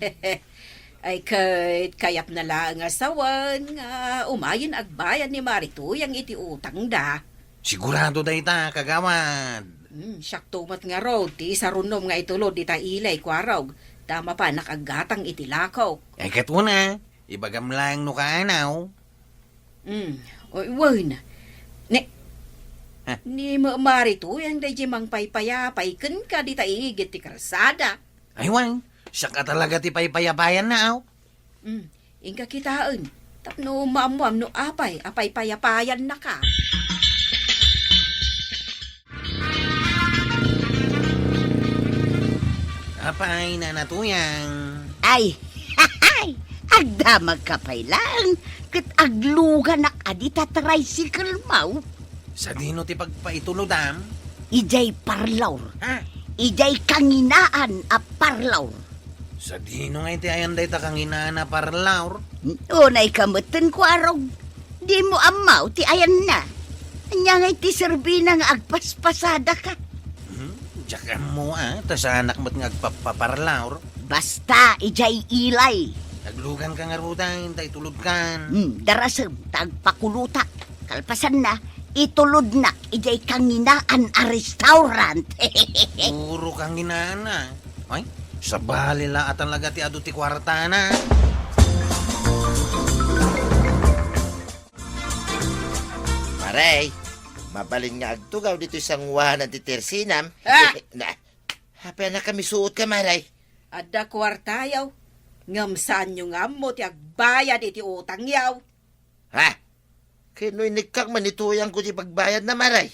Ay ket, kayatna laeng a sawen nga umayen agbayad ni Mari Tuyang iti utangda. Sigurado dayta, kagawad. Hmm, siakto met ngarud ti isarunom nga itulod dita ilay, Kuarog, ta mapanak aggatang iti lako. Ay, ket una, ibagam laeng no kaanaw. Hmm, o, wen. Ni, Ha? ni Mari Tuyang daydi mangpaypayapay kenka dita igid ti kalsada. Ay, wen, siak a talaga ti paypayapayanna, aw. Hmm, inka kitaen, tapno maammoam no apay a paypayapayannaka. Apay, Nana Tuyang. Ay, agdamagka pay laeng, ket agluganak a dita tricycle mo. Sadino ti pagpaitulodam? Idiay parlor. Ha? Idiay kanginaan a parlor. Sadino nga iti ayan dayta kanginaan a parlor? Unay ka metten, Kuarog. Dimo ammo ti ayanna. Ania nga iti serbina nga agpaspasadaka? Hmm, diak ammo, a, ta saanak met nga agpappaparlor. Basta, idiay ilay. Nagluganka ngaruden, ta itulodkan. Hmm, darasem, ta agpakulotak. Kalpasanna, itulodnak idiay kanginaan a restaurant. Puro kanginaan, a. Ay, sabali la a talaga ti adu ti kuartana. Maray, mabalin nga agtugaw ditoy sanguanan ti tersinam. Ah! Na, apay a nakamisuotka, Maray? Adda kuartayo, ngem saanyo nga ammo ti agbayad iti utangyo. Ha? Ket no inikkak man ni Tuyang ko ti pagbayadna, Maray?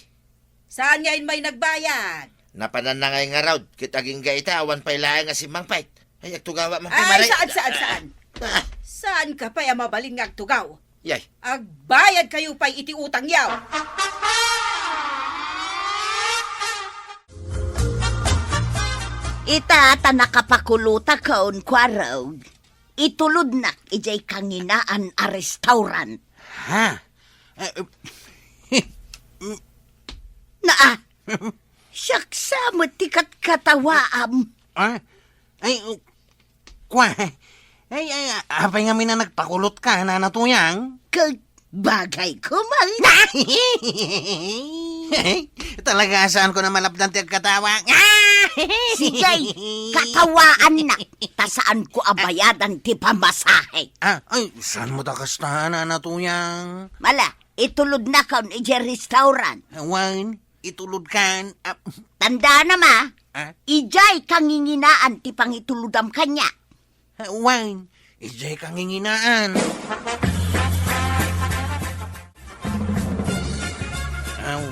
Saan nga immay nagbayad? Napananna ngay ngarud, ket agingga ita, awan pay laeng a simmangpet. Ay, agtugawa man pay, Ay, Maray. saan, saan, saan? Ah. Saan ka pay a mabalin nga agtugaw? Yay. Agbayad kayo pay iti utangyo. Ita, ta nakapakulotakon, Kuarog. Itulodnak idiay kanginaan a restaurant. Ha? Eh, eh, Naa, siak sa met ti katkatawaam. Ah? Ay, uh, kwa? Ay, ay, apay ngamin a nagpakulotka, Nana Tuyang? Ket bagay ko man. Talaga, saan ko na malapdan ti agkatawa? Sige, katawaannak, ta saan ko a bayadan ti pamasahe. Ah, ay, saan mo ta kasta, Nana Tuyang? Mala, itulodnakon idiay restaurant. Wen, itulodkan. Ah. Tandaanam a, Ah? idiay kanginginaan ti pangitulodam kaniak. Wen, idiay kanginginaan. Aw,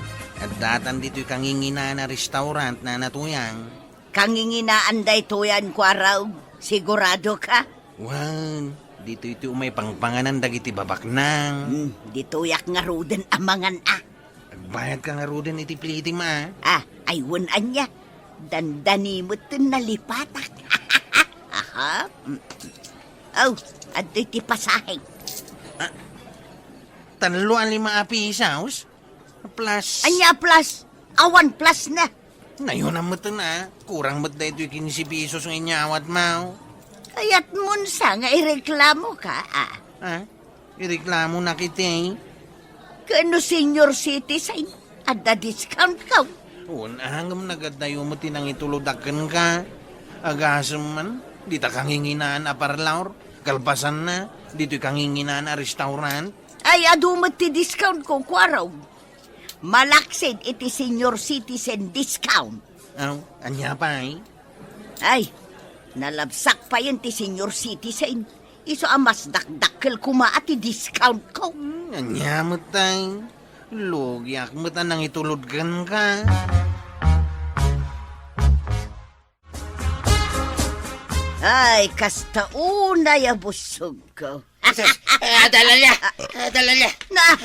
addatan ditoy kanginginaan a restaurant, Nana Tuyang. Kanginginaan daytoyan, Kuarog. Sigurado ka? Wen, ditoy ti umay pangpanganan dagiti babaknang. Hmm, ditoyak ngaruden a mangan a. Ag-, Bayadka ngaruden iti pliti, ma. Ah, ay wen ania. Dandani met ten nalipatak. Aha. Mm. Oh, adtoy ti pasahe. Ah, tallo a lima a pisos? Plus. Ania plus? Awan plus na. Nayona met ten, ah. Kurang met daytoy kinse pisos nga inyawatmo. Kayatmon sa nga ireklamoka, ah. Ah? Ireklamonak iti? Ken no senior citizen, adda discountko. Wen, ah, ngem nagadayo met ti nangitulod a kenka. Agasem man, dita kanginginaan a parlor. Kalpasanna, ditoy kanginginaan a restaurant. Ay, adu met ti discountko, Kuarog. Malaksid iti senior citizen discount. Aw, ania pay? Ay, nalabsak payen ti senior citizen. Isu a mas dakdakkel koma a ti discountko. Hmm, ania met tay? Lugiak met a nangitulod kenka. Ay, kasta unay a busogko. Sus, eh, adda alia. Adda alia. Na,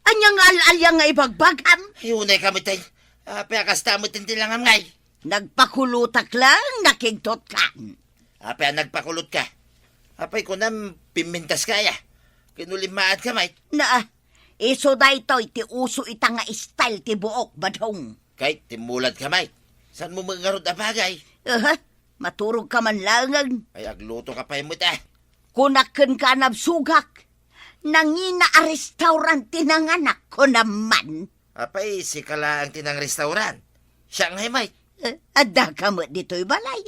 ania nga al-alia nga ibagbagam? Ay, unay kami, tay. Apay a kasta met ti langam, ngay? Nagpakulotak lang, nakigtotkan. Apay a nagpakulotka? Apay kunam, pimmintaska aya? Ken no limmaadka met? Na, isu daytoy ti uso ita nga style ti buok, Badong. Kay, timmuladka met. Saanmo met ngarud a bagay? Aha, maturogka man laengen. Ay, aglutoka pay met, ah. Kunak kenka a nabsogak. Nangina a restaurant ti nanganak, kunam man. Apay, sika laeng ti nangrestaurant? Siak ngay met. Eh, addaka met ditoy balay.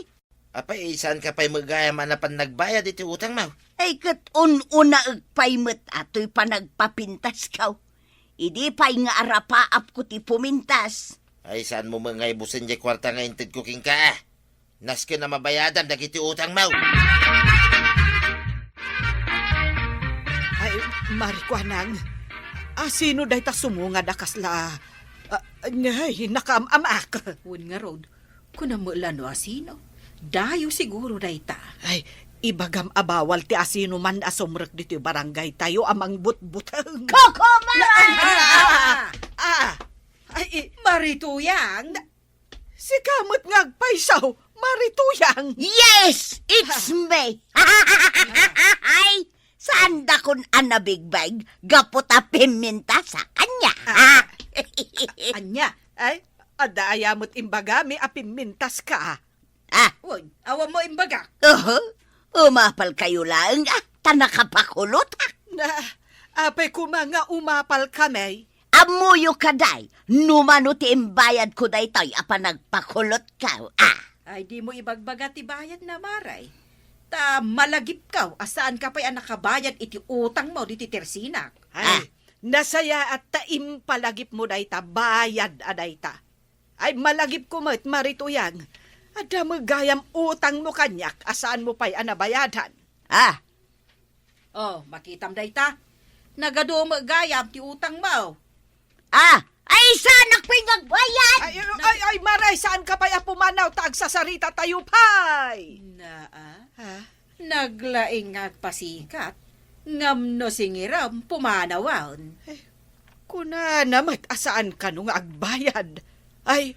Apay, saanka pay met gayam a napan nagbayad iti utangmo? Ay, ket un-unaek pay met a toy panagpapintasko. Idi pay nga arapaapko ti pumintas. Ay, saanmo met nga ibusen diay kuarta nga intedko kenka, ah? Nasken a mabayadam dagiti utangmo. Ay, Marikuanang, asino dayta sumungad a kasla, ah, ngay, nakaam-amak? Wen ngarud, kunam met la no asino. Dayo siguro dayta. Ay, ibagam a bawal ti asino man a sumrek ditoy barangay tayo a mangbutbuteng. Koko Maray! Ah! Ah! Ay, i- Marituyang! Sika met nga agpayso, Marituyang! Yes! It's me! Ay, saandakon a nabigbeg gapu ta pimmintasak. Ania? Ah. Ania? Ay, adda aya met imbagami a pimmintaska? Ah. Wen, awan mo imbagak? Oho. Umapalkayo laeng, ah, ta nakapakulotak. Na, apay koma nga umapalkami? Ammoyo kadi, no mano ti imbayadko daytoy a panagpakulotko, ah. Ay, dimo ibagbaga ti bayadna, Maray. Ta malagipko a saanka pay a nakabayad iti utangmo ditoy tersinak. Ay, ah, nasayaat ta impalagipmo dayta, bayad a dayta. Ay, malagipko met, Marituyang. Adda met gayam utangmo kaniak a saanmo pay a nabayadan. Ah. Oh, makitam dayta. Nagadu met gayam ti utangmo. Ah, ay, saanak pay nga agbayad! Ay, ay, ay, ay, Maray, saanka pay a pumanaw ta agsasaritatayo pay? Naa. Ha? Naglaing nga agpasikat, ngem no singiram, pumanawan. Eh, kunana met a saan kano nga agbayad. Ay,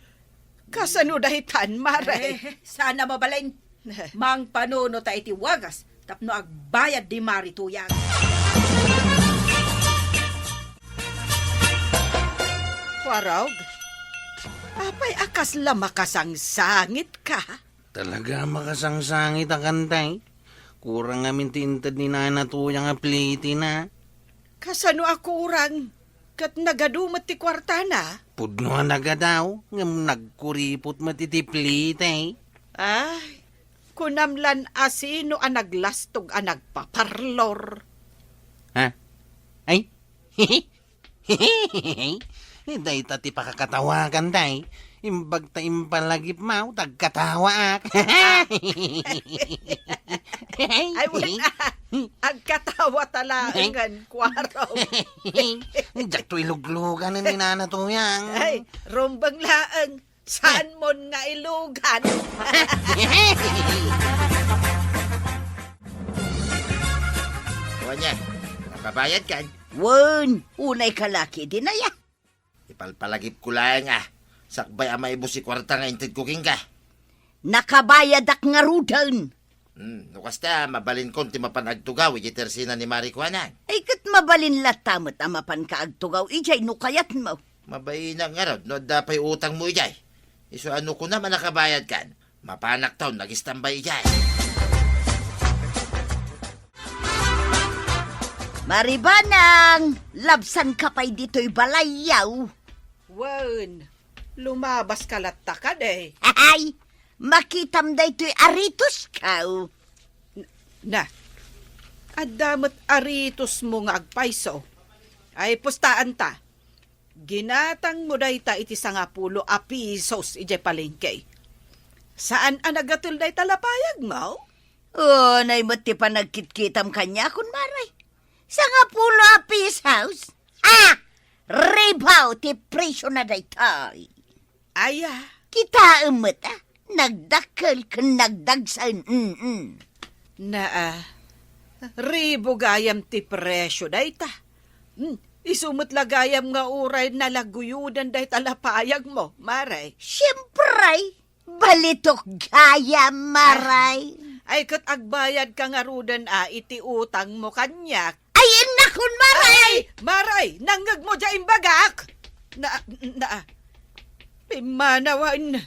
kasano daytan, Maray? Eh, saan a mabalin. Eh. Mangpanunota iti wagas tapno agbayad ni Marituyang. Warog, apay a kasla makasangsangitka? Talaga a makasangsangitak, Tay. Kurang ngamin ti inted ni Nana Tuyang a plitina. Kasano a kurang? Ket nagadu met ti kuartana? Pudno a nagadu, ngem nagkuripot met iti pliti. Ay, kunam lan a sino a naglastog a nagpaparlor. Ha? Ay? Dayta ti pakakatawakan, Tay. Imbag ta impalagipmo, ta agkatawaak. Ay, wala. Agkatawa ta laengen, Kuarog. Diakto iluglugan ni Nana Tuyang. Ay, rumbeng laeng. Saanmon nga ilugan? Wen, nakabayadkan? Wen, unay kalaki dinaya. Ti Palpalagipko laeng a sakbay a maibus ti kuarta nga intedko kenka. Nakabayadak ngaruden. Hmm, no kasta, mabalinkon ti mapan agtugaw idiay tersina ni Mari Kuanang. Ay, ket mabalin latta met a mapanka agtugaw idiay no kayatmo. Mabainak ngarud no adda pay utangmo idiay. Isu a no kunam a nakabayadkan, mapanakton agistambay idiay. Mari Banang, labsanka pay ditoy balayyo. Wen, lumabaska latta kadi. Ay, makitam daytoy aritusko. N-, na, adda met aritusmo nga agpayso. Ay, pustaanta. Ginatangmo dayta iti sangapulo a pisos idiay palengke. Saan a nagatel dayta lapayagmo? Unay met ti panagkitkitam kaniakon, Mari. Sangapulo a pisos? Ah! Ribaw ti presio na daytoy. Aya. Kitaem met, ah. Nagdakkel ken nagdagsen. Mm-mm. Naa, ribu gayam ti presio dayta. Hmm, isu met la gayam nga uray nalaguyudan dayta lapayagmo, Mari. Siempre, balitok gayam, Mari. Ay, ket agbayadka ngaruden a iti utangmo kaniak. Ay, innakon, Mari! Ay, Mari, nangngegmo diay imbagak! Na, na, pimmanawan.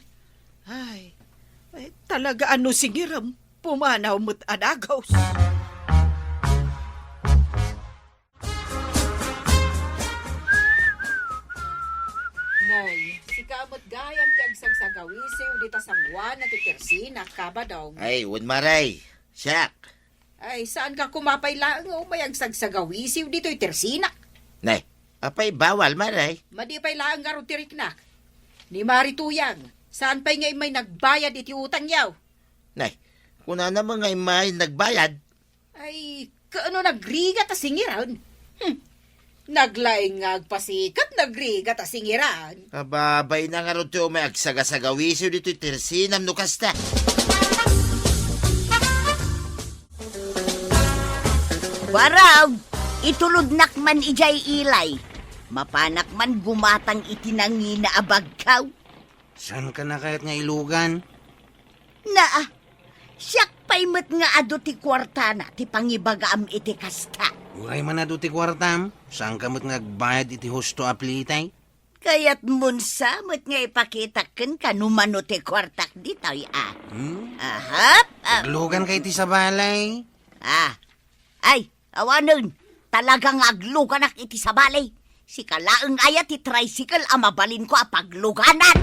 Ay, ay, talaga a no singirem, pumanaw met a dagus. Nay, sika met gayam ti agsagsagawisiw dita sangoanan ti tersina, Kabadong. Ay, wen, Mari. Siak. Ay, saanka koma pay laeng nga umay agsagsagawisiw ditoy tersinak? Nay, apay bawal, Mari? Madi pay laeng ngarud ti riknak. Ni Mari Tuyang, saan pay nga immay nagbayad iti utangyo? Nay, kunana met nga immay nagbayad? Ay, kaano nagrigat a singiran? Hmm. Naglaing nga agpasikat, nagrigat a singiran. Ababayna ngarud ti umay agsagasagawisiw ditoy tersinam no kasta. Barog, itulodnak man idiay ilay. Mapanak man gumatang iti nangina a bagko. Saanka na kayat nga ilugan? Naa, siak pay met nga adu ti kuartana ti pangibagaam iti kasta. Uray man adu ti kuartam, saanka met nga agbayad iti husto a plitay? Kayatmon sa met nga ipakitak kenka no mano ti kuartak ditoy, a. Hmm? Ahap, a. Agluganka iti sabali. A. Ay, awanen, talaga nga agluganak iti sabali. Sika laeng aya ti tricycle a mabalinko a pagluganan?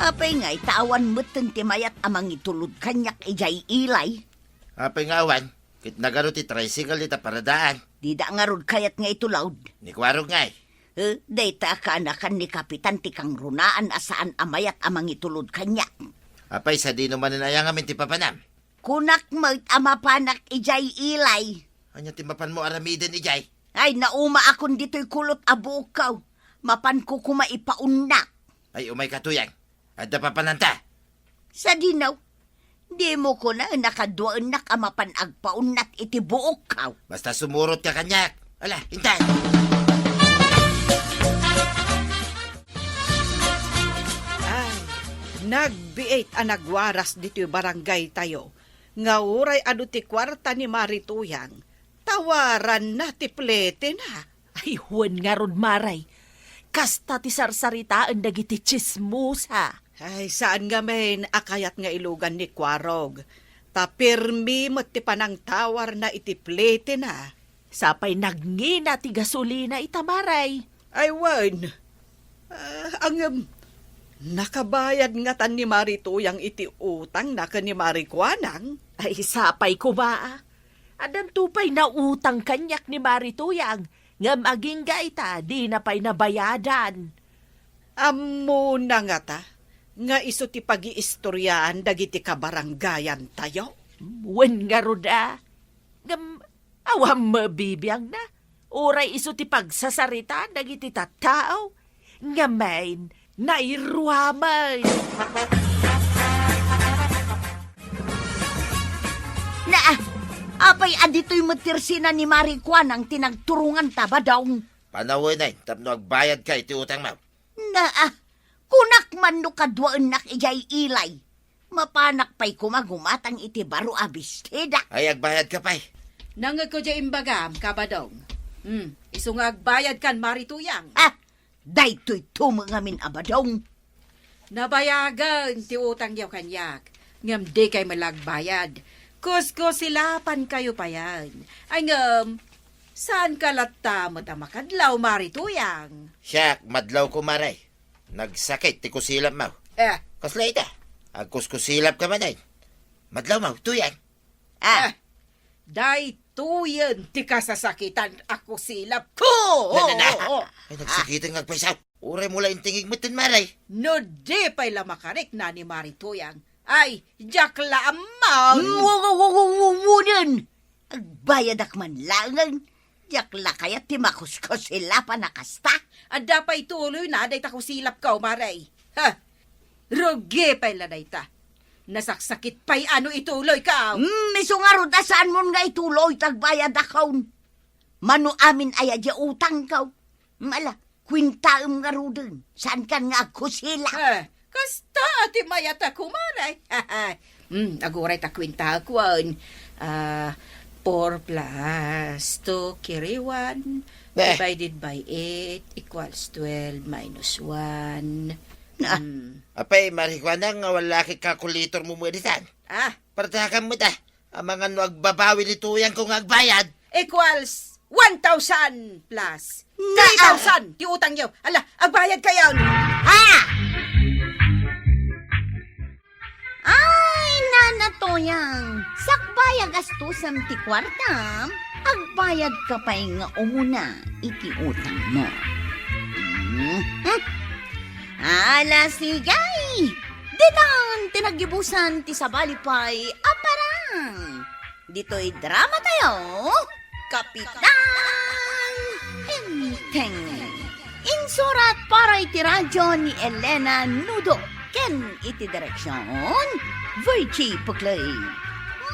Apay ngay ta awan metten ti mayat a mangitulod kaniak idiay ilay? Apay nga awan? Ket nagaro ti tricycle ita paradaan. Dida ngarud kayat nga itulod. Ni Kuarog ngay. Eh, dayta a kaanakan ni Kapitan ti kangrunaan a saan a mayat a mangitulod kaniak. Apay, sadino manen aya ngamin ti papanam? Kunak met a mapanak idiay ilay. Ania ti mapanmo aramiden idiay? Ay, naumaakon ditoy kulot a buokko. Mapanko koma ipaunnak. Ay, umayka, Tuyang. Adda papananta? Sadino? Dimo kuna a nakaduaennak a mapan agpaunnak iti buokko. Basta sumurotka kaniak. Ala, intay! Ay, nagbiit a nagwaras ditoy barangaytayo nga uray adu ti kuarta ni Mari Tuyang, tawaranna ti pletena. Ay, wen ngarud, Mari. Kasta ti sarsaritaen dagiti tsismosa. Ay, saan ngamin a kayat nga ilugan ni Kuarog. Ta pirmi met ti panangtawarna iti pletena. Sapay nagngina ti gasolina ita, Mari. Ay, wen. Ah, ngem, nakabayad ngatan ni Mari Tuyang iti utangna ken ni Mari Kuanang? Ay, sapay koma, a. Addanto pay nautang kaniak ni Mari Tuyang, ngem agingga ita, dina pay nabayadan. Ammona ngata nga isu ti pagiistoriaan dagiti kabarangayantayo? Wen ngarud a. Ngem awan mabibiangna. Uray isu ti pagsasaritaan dagiti tattao, ngamin, nairuamen. Na, apa pay a ditoy met ti resina ni Mari Kuanang ti nagturonganta, Badong. Panawenay tapno agbayadka iti utangmo. Naa, kunak man no kaduaennak idiay ilay. Mapanak pay koma gumatang iti baro a bestida. Ay, agbayadka pay. Nangngegko diay imbagam, Kabadong. Hmm, isu nga agbayadkan, Mari Tuyang. Ah, daytoy tumo ngamin a Badong. Nabayagen ti utangyo kaniak, ngem dikay met la agbayad. Kuskusilapankayo payen. Ay ngem, saanka latta met a makadlaw, Mari Tuyang? Siak, madlawko, Mari. Nagsakit ti kusilapmo. Eh. Kasla ita? Agkuskusilapka manen. Madlawmo, Tuyang. Ah. Eh, daytoyen ti kasasakitan a kusilapko. Na, na, na. Oo. Ay, nagsakiten nga agpayso. Uray mo la intingig metten, Mari. No di pay la makarikna ni Mari Tuyang. Ay, diak la ammo. Mm, wo, wo, wo, wo, wo, wonen. Agbayadak man laengen. Diak la kayat ti makuskusilapan a kasta. Adda pay tuloyna dayta kusilapko, Mari. Ha? Rugi pay la dayta. Nasaksakit pay a no ituloyko. Hmm, isu ngarud a saanmon nga ituloy ti agbayadakon. Mano amin aya diay utangko. Mala, kuentaem ngaruden. Saankan nga agkusila. Eh, kasta ti mayat a kumare. Hmm, aguray ta kuentaek wen. Ah, four plus two, carry one, eh, divided by eight equals twelve minus one. Ah. Hmm. Apay, Mari Kuanang, nga wala kay calculator mo mo editan. Ah. Partakan mo ta. Amangan no agbabawi ni Tuyangko nga agbayad. Equals one thousand plus three thousand ti utangyo. Ala, agbayadkayon. Ha? Ay, Nana Tuyang, sakbay a gastusem ti kuartam, agbayadka pay nga umuna iti utangmo. Mhm. Ala, sige. Ditan ti naggibusan ti sabali pay a parang. Ditoy dramatayo, Kapitan Enteng. Insurat para iti radio ni Elena Nudo ken iti direksion, Virgie Puclay.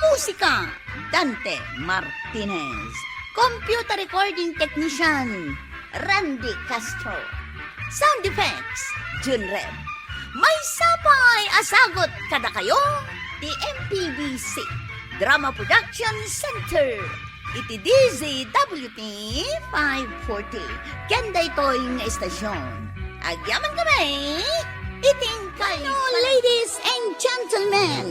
Musika, Dante Martinez. Computer recording technician, Randy Castro. Sound effects, Jun Reb. Maysa pay a sagut kadakayo ti M P B C Drama Production Center iti D Z W T five forty. Ken daytoy nga estasion, agyaman kami iti inkay. Ano, ladies and gentlemen,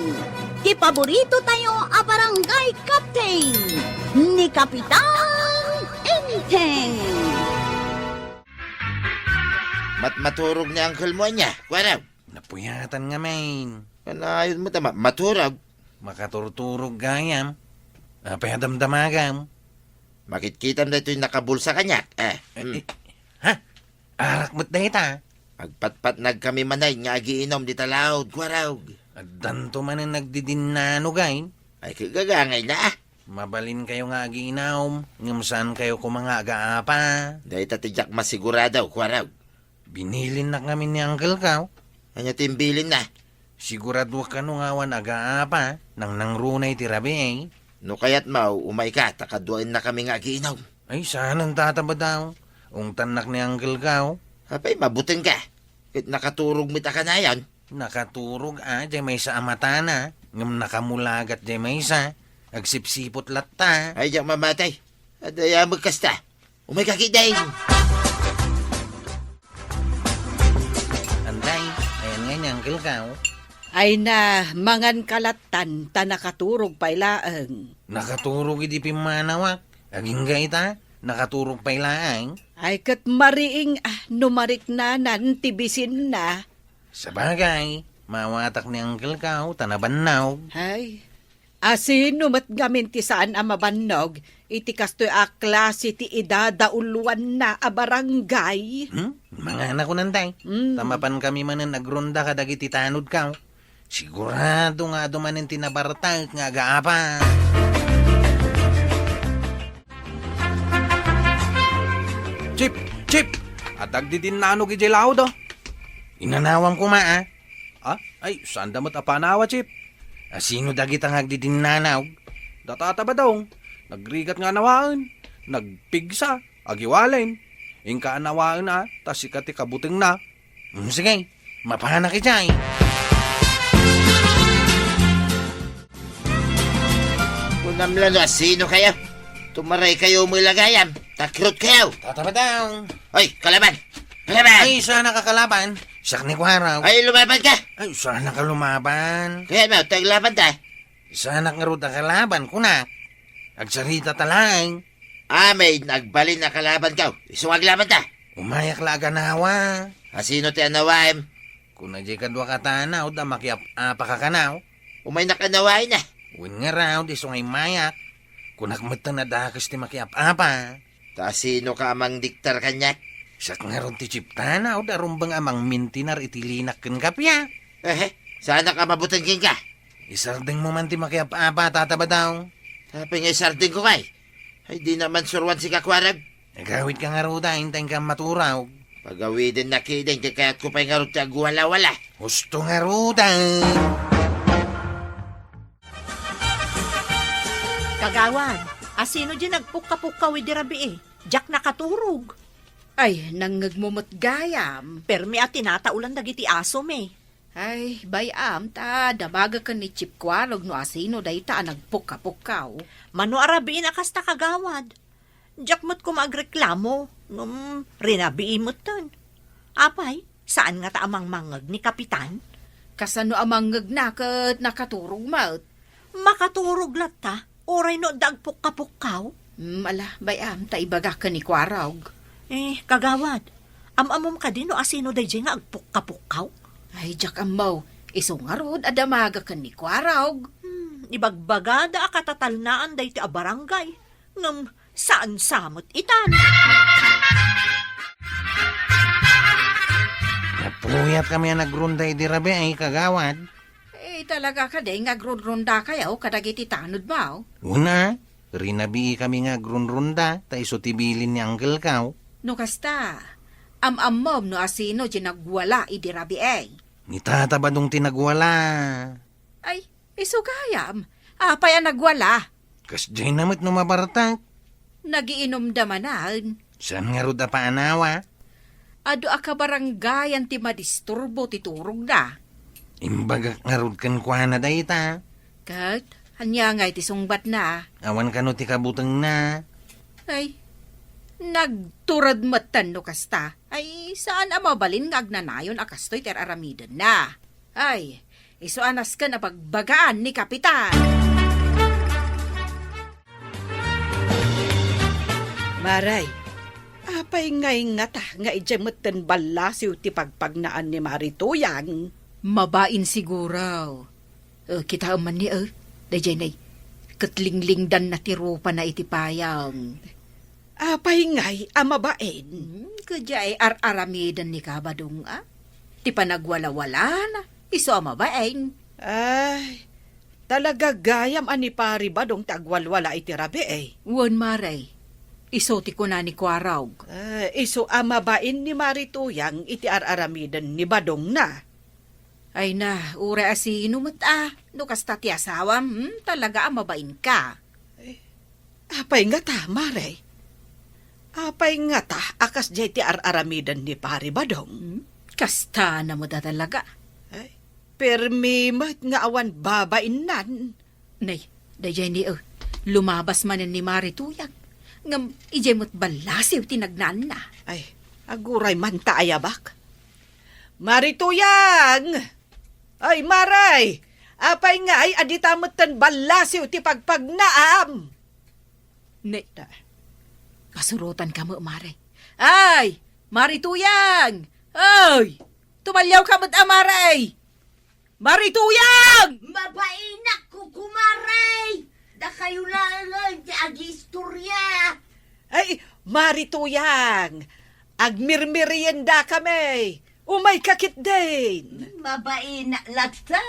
ti paborito tayo a barangay captain ni Kapitan Enteng. Mat-, maturog ni uncle mo ania, kuarog? Napuyatan ngamin. Kanayon mo ta ma-, maturog? Makaturturog gayam. Apay a damdamagam? Makitkitam daytoy nakabulsa kaniak. Eh, eh, hmm. Eh, ha? Arak met dayta? Agpatpatnag kami manen nga agiinum dita laud, kuarog. Addanto manen nagdidinnanog ay? Ay, kagagangay na, ah. Mabalinkayo nga agiinum, ngem saankayo koma nga agaapa. Dayta ti diak masigurado, kuarog. Binilinnak ngamin ni uncle ko. Ania ti imbilinna? Siguraduak kano nga awan agaapa, nangnangruna iti rabii. No kayatmo, umayka, ta kaduaennakami nga agiinum. Ay, saanen ta, Badong. Ungtannak ni uncle ko. Apay, mabutengka. Ket nakaturog met a kanayon. Nakaturog a, diay maysa a matana, ngem nakamulagat diay maysa. Agsipsipot latta. Ay, diak mamati. Adda aya met kasta. Umayka ketdi. Anday, ayan nga ni uncle ko. Ay na, manganka lattan, ta nakaturog pay laeng. Nakaturog idi pimmanawak. Agingga ita, nakaturog pay laeng. Ay, ket mariing, ah, no mariknanan ti bisinna. Sabagay, maawatak ni uncle ko, ta nabannog. Ay, asino met ngamin ti saan a mabannog iti kastoy a klase ti idadauluanna a barangay? Hmm? Mangana kunantay. Mm. Ta mapankami manen agronda kadagiti tanodko. Sigurado nga adu manen ti nabartaek nga agaapa. Chip! Chip! Adda agdidinnanog idiay laud, oh. Inanawam koma, ah. Ah? Ay, saanda met a panawa, Chip. Asino dagita nga agdidinnanog? Data ta, Badong. Nagrigat nga anawaen, nagpigsa, agiwalen. Inka anawaen a, ta sika ti kabutengna. Mm, sige, mapanak idiay. Kunam la no asino kayo. Tumaray kayo met la gayam. Takrot kayo. Tata Badong. Oy, kalaban. Kalaban. Ay, saan ka kalaban? Siak ni Kuarog. Ay, lumaban ka. Ay, saan ka lumaban? Kaya mo, taglaban ta. Saan ka ngarud a kalaban, kunak? Agsarita ta laeng. Amin, nagbalin a kalaban ka. Isu aglaban ta. Umayak la aganawa. Asino ti anawaem? Kuna di kadua ka tanaw da makiap-apa ka kanaw. Umay nakanawaen na. Wen nga raw, di isu nga immayak. Kunak metten a dakes ti makiap-apa. Ta sino ka a mangdiktar kaniak? Siak ngarud ti chiptana, o da rumbeng a mangmintinar iti linak ken kappia. Ehe, saanak a mabuteng kenka? Isardengmo man ti makiap-apa, Tata Badong. Apay nga isardengko kay? Ay, di na man suruan si Kakuarag. Agawid ka ngarud, inta inka maturog. Pagawidennak iden, kayatko pay ngarud ti agwala-wala. Husto ngarud. Kagawad, asino di nagpukka-pukkaw idi rabii? Diak nakaturog. Ay, nangngegmo met gayam. Permi a tinataolan dagiti asom, eh. Ay, bay-am, ta damagaken ni Chip Kuarog no asino dayta a nagpukka-pukkaw. Mano a rabiin a kasta, kagawad? Diak met koma agreklamo, ngem rinabii metten. Apay, saan ngata a mangmangngeg ni Kapitan? Kasano a mangngegna ket nakaturog met? Makaturog latta, uray no adda agpukka-pukkaw? Hmm, ala, bay-am, ta ibagak ken ni Kuarog. Eh, kagawad, am-ammom kadi no asino daydiay nga agpukka-pukkaw? Ay, diak ammo. Isu ngarud a damagaken ni Kuarog. Hmm, ibagbagada a katatalnaan daytoy a barangay. Ngem saan sa met itan. Napuyatkami a nagrunda idi rabii, kagawad. Eh, talaga kadi nga agrunrundakayo kadagiti tanodmo? Wen a, rinabiikami nga agrunrunda, ta isu ti bilin ni angkelko. No kasta, am-ammom no asino ti nagwala idi rabii? Ni Tata Badong ti nagwala. Ay, isu gayam. Apay a nagwala? Kasdiay na met no mabartak. Nagiinumda manen. Saan ngarud a paanawa? Adu a kabarangayan ti madisturbo ti turogda. Imbagak ngarud kenkuana dayta. Ket, ania ngay ti sungbatna? Awan kano ti kabutengna. Ay, nagtured metten no kasta. Ay, saan a mabalin nga agnanayon a kastoy ti ar-aramidenna. Ay, isu a nasken a bagbagaan ni Kapitan. Maray, apay ngay ngata nga idiay metten ballasiw ti pagpagnaan ni Mari Tuyang? Mabain siguro. Eh, kitaem man ni, eh, daydiay nay, ket linglingdanna ti rupana iti payam. Apay ngay a mabain? Hmm, kadiay ar-aramiden ni Kabadong, a? Ti panagwalawalana, isu a mabain. Ay, talaga gayam a ni Pari Badong ti agwalwala iti rabii, eh. Wen, Mare. Isu ti kuna ni Kuarog. Ah, isu a mabain ni Mari Tuyang iti ar-aramiden ni Badongna. Ay na, uray asino met a, no kasta ti asawam, hmm, talaga a mabainka. Eh, apay ngata, Mare? Apay ngata a kasdiay ti ar-aramiden ni Pari Badong? Hmm, kasta na met a talaga. Ay, permi met nga awan babainnan. Nay, daydiay ni, eh, lumabas manen ni Mari Tuyang. Ngem, idiay met ballasiw ti nagnaanna. Ay, aguray man ta ayabak. Mari Tuyang! Ay, Maray! Apay ngay a dita metten ballasiw ti pagpagnaam? Ne, da. Pasurotan kamo, Maray. Ay! Mari Tuyang! Ay! Tumaliawka met a, Maray! Mari Tuyang! Mabainak, kukumare! Dakayo laeng ti agiistorya. Ay, Mari Tuyang! Agmirmerienda kami! Umayka ketdin! Mabainak latta.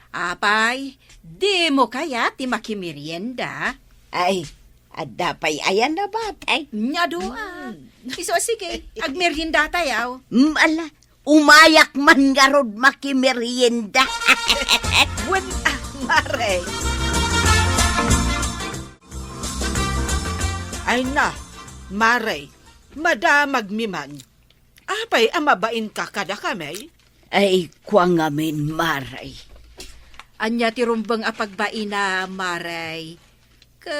Apay, dimo kayat ti makimerienda? Ay, adda pay ayan a batay. Nya dua. Mm. Isu a sige, agmeriendatayo. Mm, ala, umayak man ngarud makimerienda. Wen, ah, Mare. Ay na, Mare, madamagmi man. Apay a mabainka kadakami? Ay, kua ngamin, Mare. Ania ti rumbeng a pagbaina, Mare? Ka,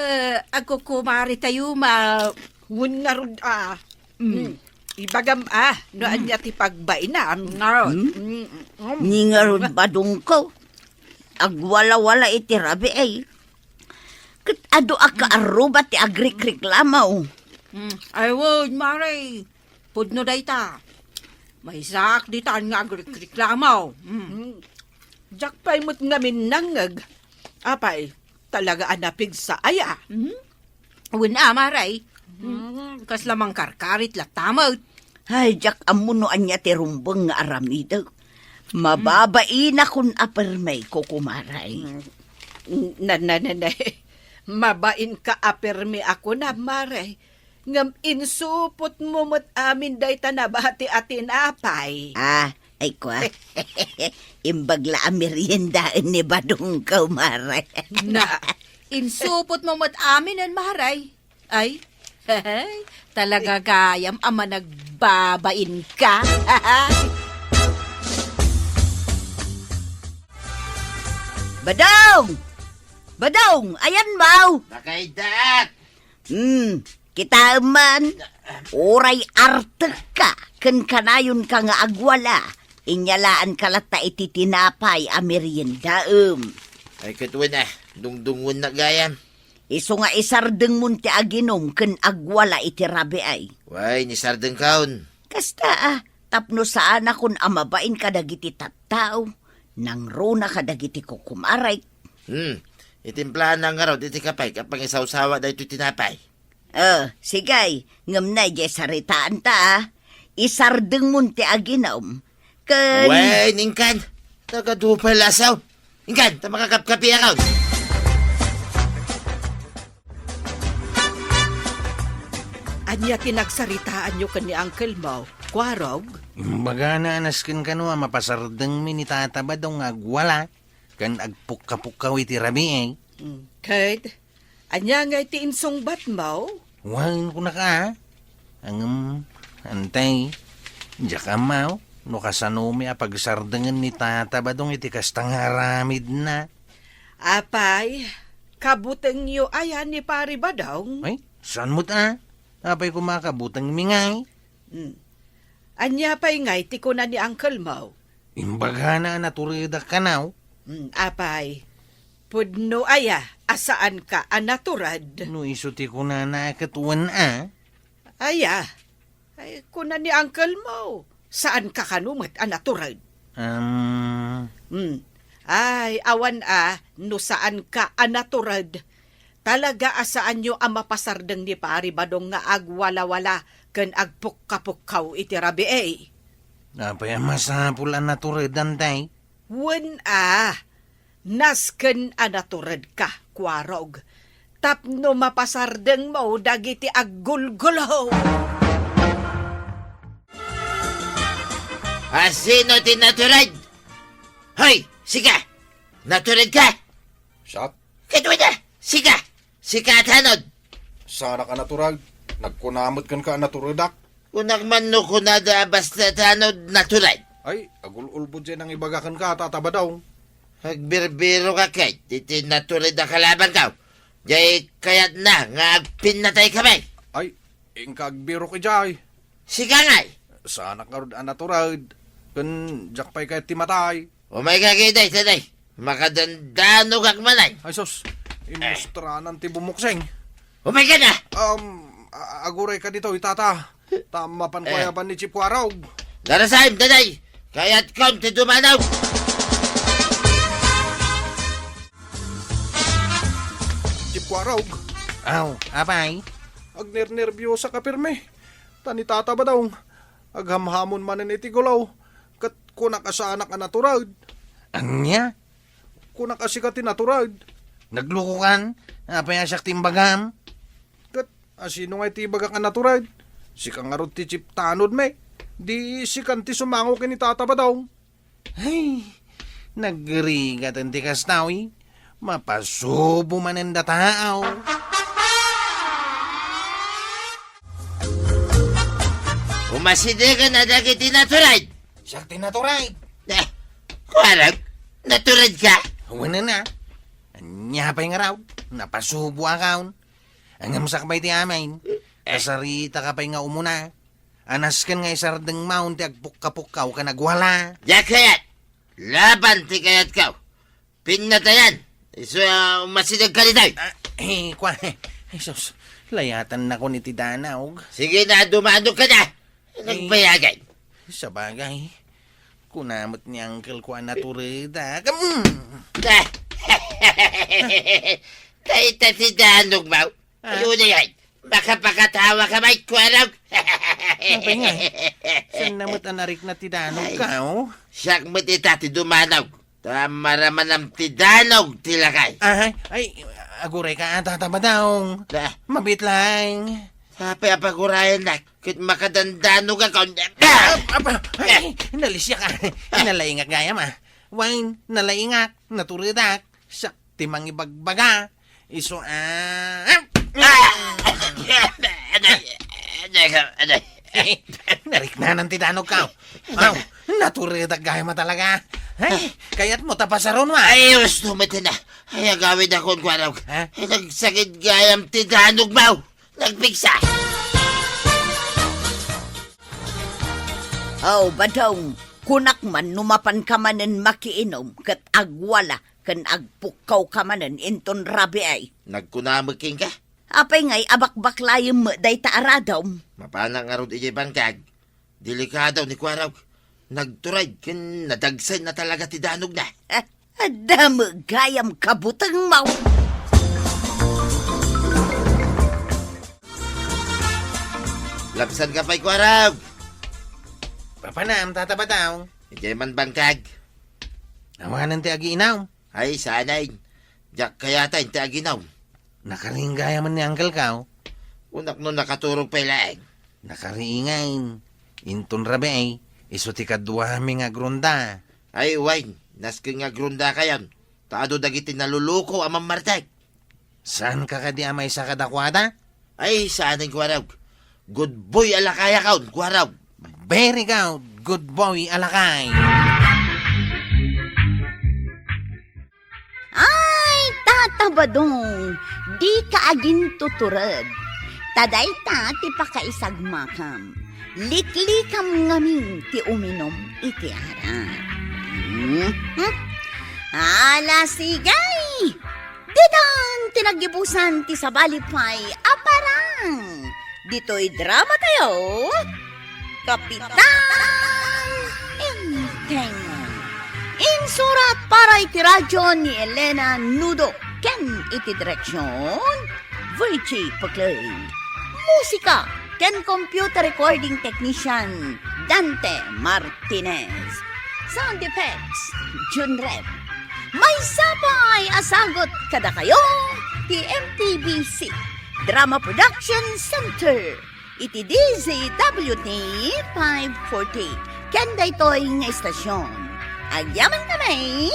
agkukumaritayo, ma- Wen ngarud, a. Mm. Mm. Ibagam, a, no ania ti pagbainam. Ngarud. Mm. Mm, mm. Ni ngarud, badongko. Agwalawala iti rabii. Ket adu a kaarruba ti agrikriklamo. Mm. Ay, wen, Mare. Pudno dayta. Maysaak ditan nga agrikriklamo. Mm. Mm. Diak pay met ngamin nangngeg. Apay, talaga a napigsa aya? Mm. Wen a, Mare. Mm. Kasla mangkarkarit latta met. Ay, diak ammo no ania ti rumbeng nga aramidek. Mababainakon a permi, kukumare. Mm. Na, na, na, na. Mabainka a permi a kunam, Mare. Ngem insupotmo met amin dayta nabati a tinapay. Ah, ay kua. Imbag la a meriendaen ni badongko, Mare. Na, insupotmo met aminen, Mare. Ay, talaga gayam a managbabain ka. Badong! Badong, ayanmo? Nakaidak! Hmm, kitaem man, uray artekka ken kanayonka nga agwala, inyalaanka latta iti tinapay a meriendaem. Ay, ket wen a, dungdungngoennak gayam. Isu nga isardengmon ti aginum ken agwala iti rabii. Wen, isardengkon. Kasta a, tapno saanakon a mabain kadagiti tattao, nangruna kadagiti kukumarek. Hmm, itimplaanna ngarud iti kapay ket pangisawsawa daytoy tinapay. Oh, sige, ngem nay, diay saritaanta, a. Isardengmon ti aginum, ken Wen, inkan. Taga dupay lasaw. Inkan, ta makakapkapiakon. Ania ti nagsaritaanyo ken ni uncle mo, Kuarog? Imbagana a nasken kano a mapasardengmi ni Tata Badong nga agwala ken agpukkapukkaw iti rabii. Mm, ket ania ngay ti insungbatmo? Wen, kunaka, a. Ngem, antay, diak ammo no kasanomi a pagsardengen ni Tata Badong iti kasta nga aramidna. Apay, kabutengyo aya ni Pari Badong? Ay, saan met a? Apay koma kabutengmi ngay? Hmm. Ania pay ngay ti kuna ni uncle mo? Imbagana a naturedak kano. Hmm, apay, pudno aya a saanka a natured? No isu ti kunana ket wen a. Aya, ay, kuna ni uncle mo, saanka kano met a natured? Um. Hmm. Ay, awan a, no saanka a natured. Talaga a saanyo a mapasardeng ni Pari Badong nga agwalawala ken agpukkapukkaw iti rabii. Apay a masapul a natured, antay? Wen a, nasken a naturedka, Kuarog, tapno mapasardengmo dagiti aggulgulo. A sino ti natured? Hoy, sika! Natured ka? Siak? Ket wen a, sika! Sika a tanod! Saanak a natured. Nagkuna met kenka a naturedak. Kunak man no kunada a basta tanod natured. Ay, agul-ulbod diay nangibaga kenka, Tata Badong. Agbirbiro ka ket iti natured a kalabanko. Diay kayatna nga agpinnatay kami. Ay, inka agbirok idiay. Sika ngay? Saanak ngarud a natured. Ken diak pay kayat ti matay. Umayka ketdi, tatay. Makadandanogak manen. Ay, sus. Eh. Imustranan ti bumuksing. Umayka na! Um, a-, agurayka ditoy, tata. Ta mapanko aya ban ni Chief Kuarog. Darasem, tatay. Kayatkon ti dumanog. Chief Kuarog. Aw, apay? Agnernerbiosaka permi. Ta ni Tata Badong, aghamhamon manen iti gulaw. Ket kunak a saanak a natured. Ania? Kunak a sika ti natured. Naglukokan? Apay a siak ti imbagam? Ket asino ngay ti ibagak a natured? Sika ngarud ti chief tanodmi. Di sikan ti sumango ken ni Tata Badong. Ay, nagrigat ti kasta, uy. Mapasubo manen dataw. Masidegan a dagiti natured. Siak ti natured. Eh, kuarag, natured ka? Wen a. Ania pay ngarud, napasubo a kaon. Ngem sakbay ti amin, kasarita ka pay nga umuna. Anasken nga isardeng maon ti agpukka-pukkaw ken agwala. Diak kayat. Laban ti kayatko. Pinnatayan. Isu a umasideg ka ditoy. Ah, eh, kua, Jesus, layatan nakon iti danog. Sige na, dumanog ka na. Nagbayagan. Sabagay, kuna met ni Uncle ko a naturedak. Mm. Ah. Dayta ti danog, Mau. Ah? Ayun na yan. Makapakatawa ka, Mike Kuarog. Apay nga, eh. Saan na met a narikna ti danog ka, oh? Siak met ita ti dumanog. Ta maramanam ti danog ti lakay. Ah, ay, ay, aguray ka, ah, Tata Badong. Ah. Mabit lang. Sapay a pagurayan na, ket makadandanog ako. Ah, apa, ay, nalisiak, ah. Nalaingak gayam, ah. Wine, nalaingak, naturedak. Siak ti mangibagbaga. Isu, ah. Ah! Aday, aday, aday. Nariknanan ti danog ka. Aw, naturedak gayam a talaga. Ay, kayat mo ta pasaron, wa? Ay, gusto mo tina. Ay, agawid akon, Kuarog. Ha? Ay, nagsakit gayam ti danog, Mau. Nagpigsa. Aw, Badong, kunak man no mapan ka manen makiinom ket agwala ken agpukkaw ka manen inton rabii. Nagkuna met kenka? Apay ngay a bakbaklayem met dayta a radom? Mapanak ngarud idiay bangkag. Delikado ni Kuarog. Nagtured ken nadagsen na talaga ti danogna. Eh, adda met gayam kabutengmo. Labsanka pay, Kuarog. Papanam, Tata Badong. Idiay man bangkag. Awanen ti agiinom. Ay, saanen. Diak kayat ti aginom. Nakaring gayam ni Uncle ka, oh. Kunak no nakaturog pay laeng. Nakaring ngay. Inton rabii, isu ti kaduami nga agrunda. Ay, wen, nasken nga agrunda kayon. Ta adu dagiti naluluko a mammartek. Saanka kadi a maysa kadakuada? Ay, saanen, Kuarog. Good boy a lakayakon, Kuarog. Very good. Good boy a lakay. Ay, Tata Badong, dika agintutured. Ta dayta ti pakaisagmakam. Liklikam ngamin ti uminom iti arak. Hmm? Hmm? Ala, sige! Ditan ti naggibusan ti sabali pay a parang. Ditoy drama tayo, Kapitan Enteng. Insurat para iti radyo ni Elena Nudo ken iti direksyon, Virgie Paclay. Musika ken computer recording technician, Dante Martinez. Sound effects, Jun Rev. Maysa pay a sagut kadakayo ti M T B C Drama Production Center iti D Z W T five forty. Ken daytoy nga istasyon, agyaman kami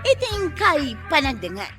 iti inkay panagdengngeg.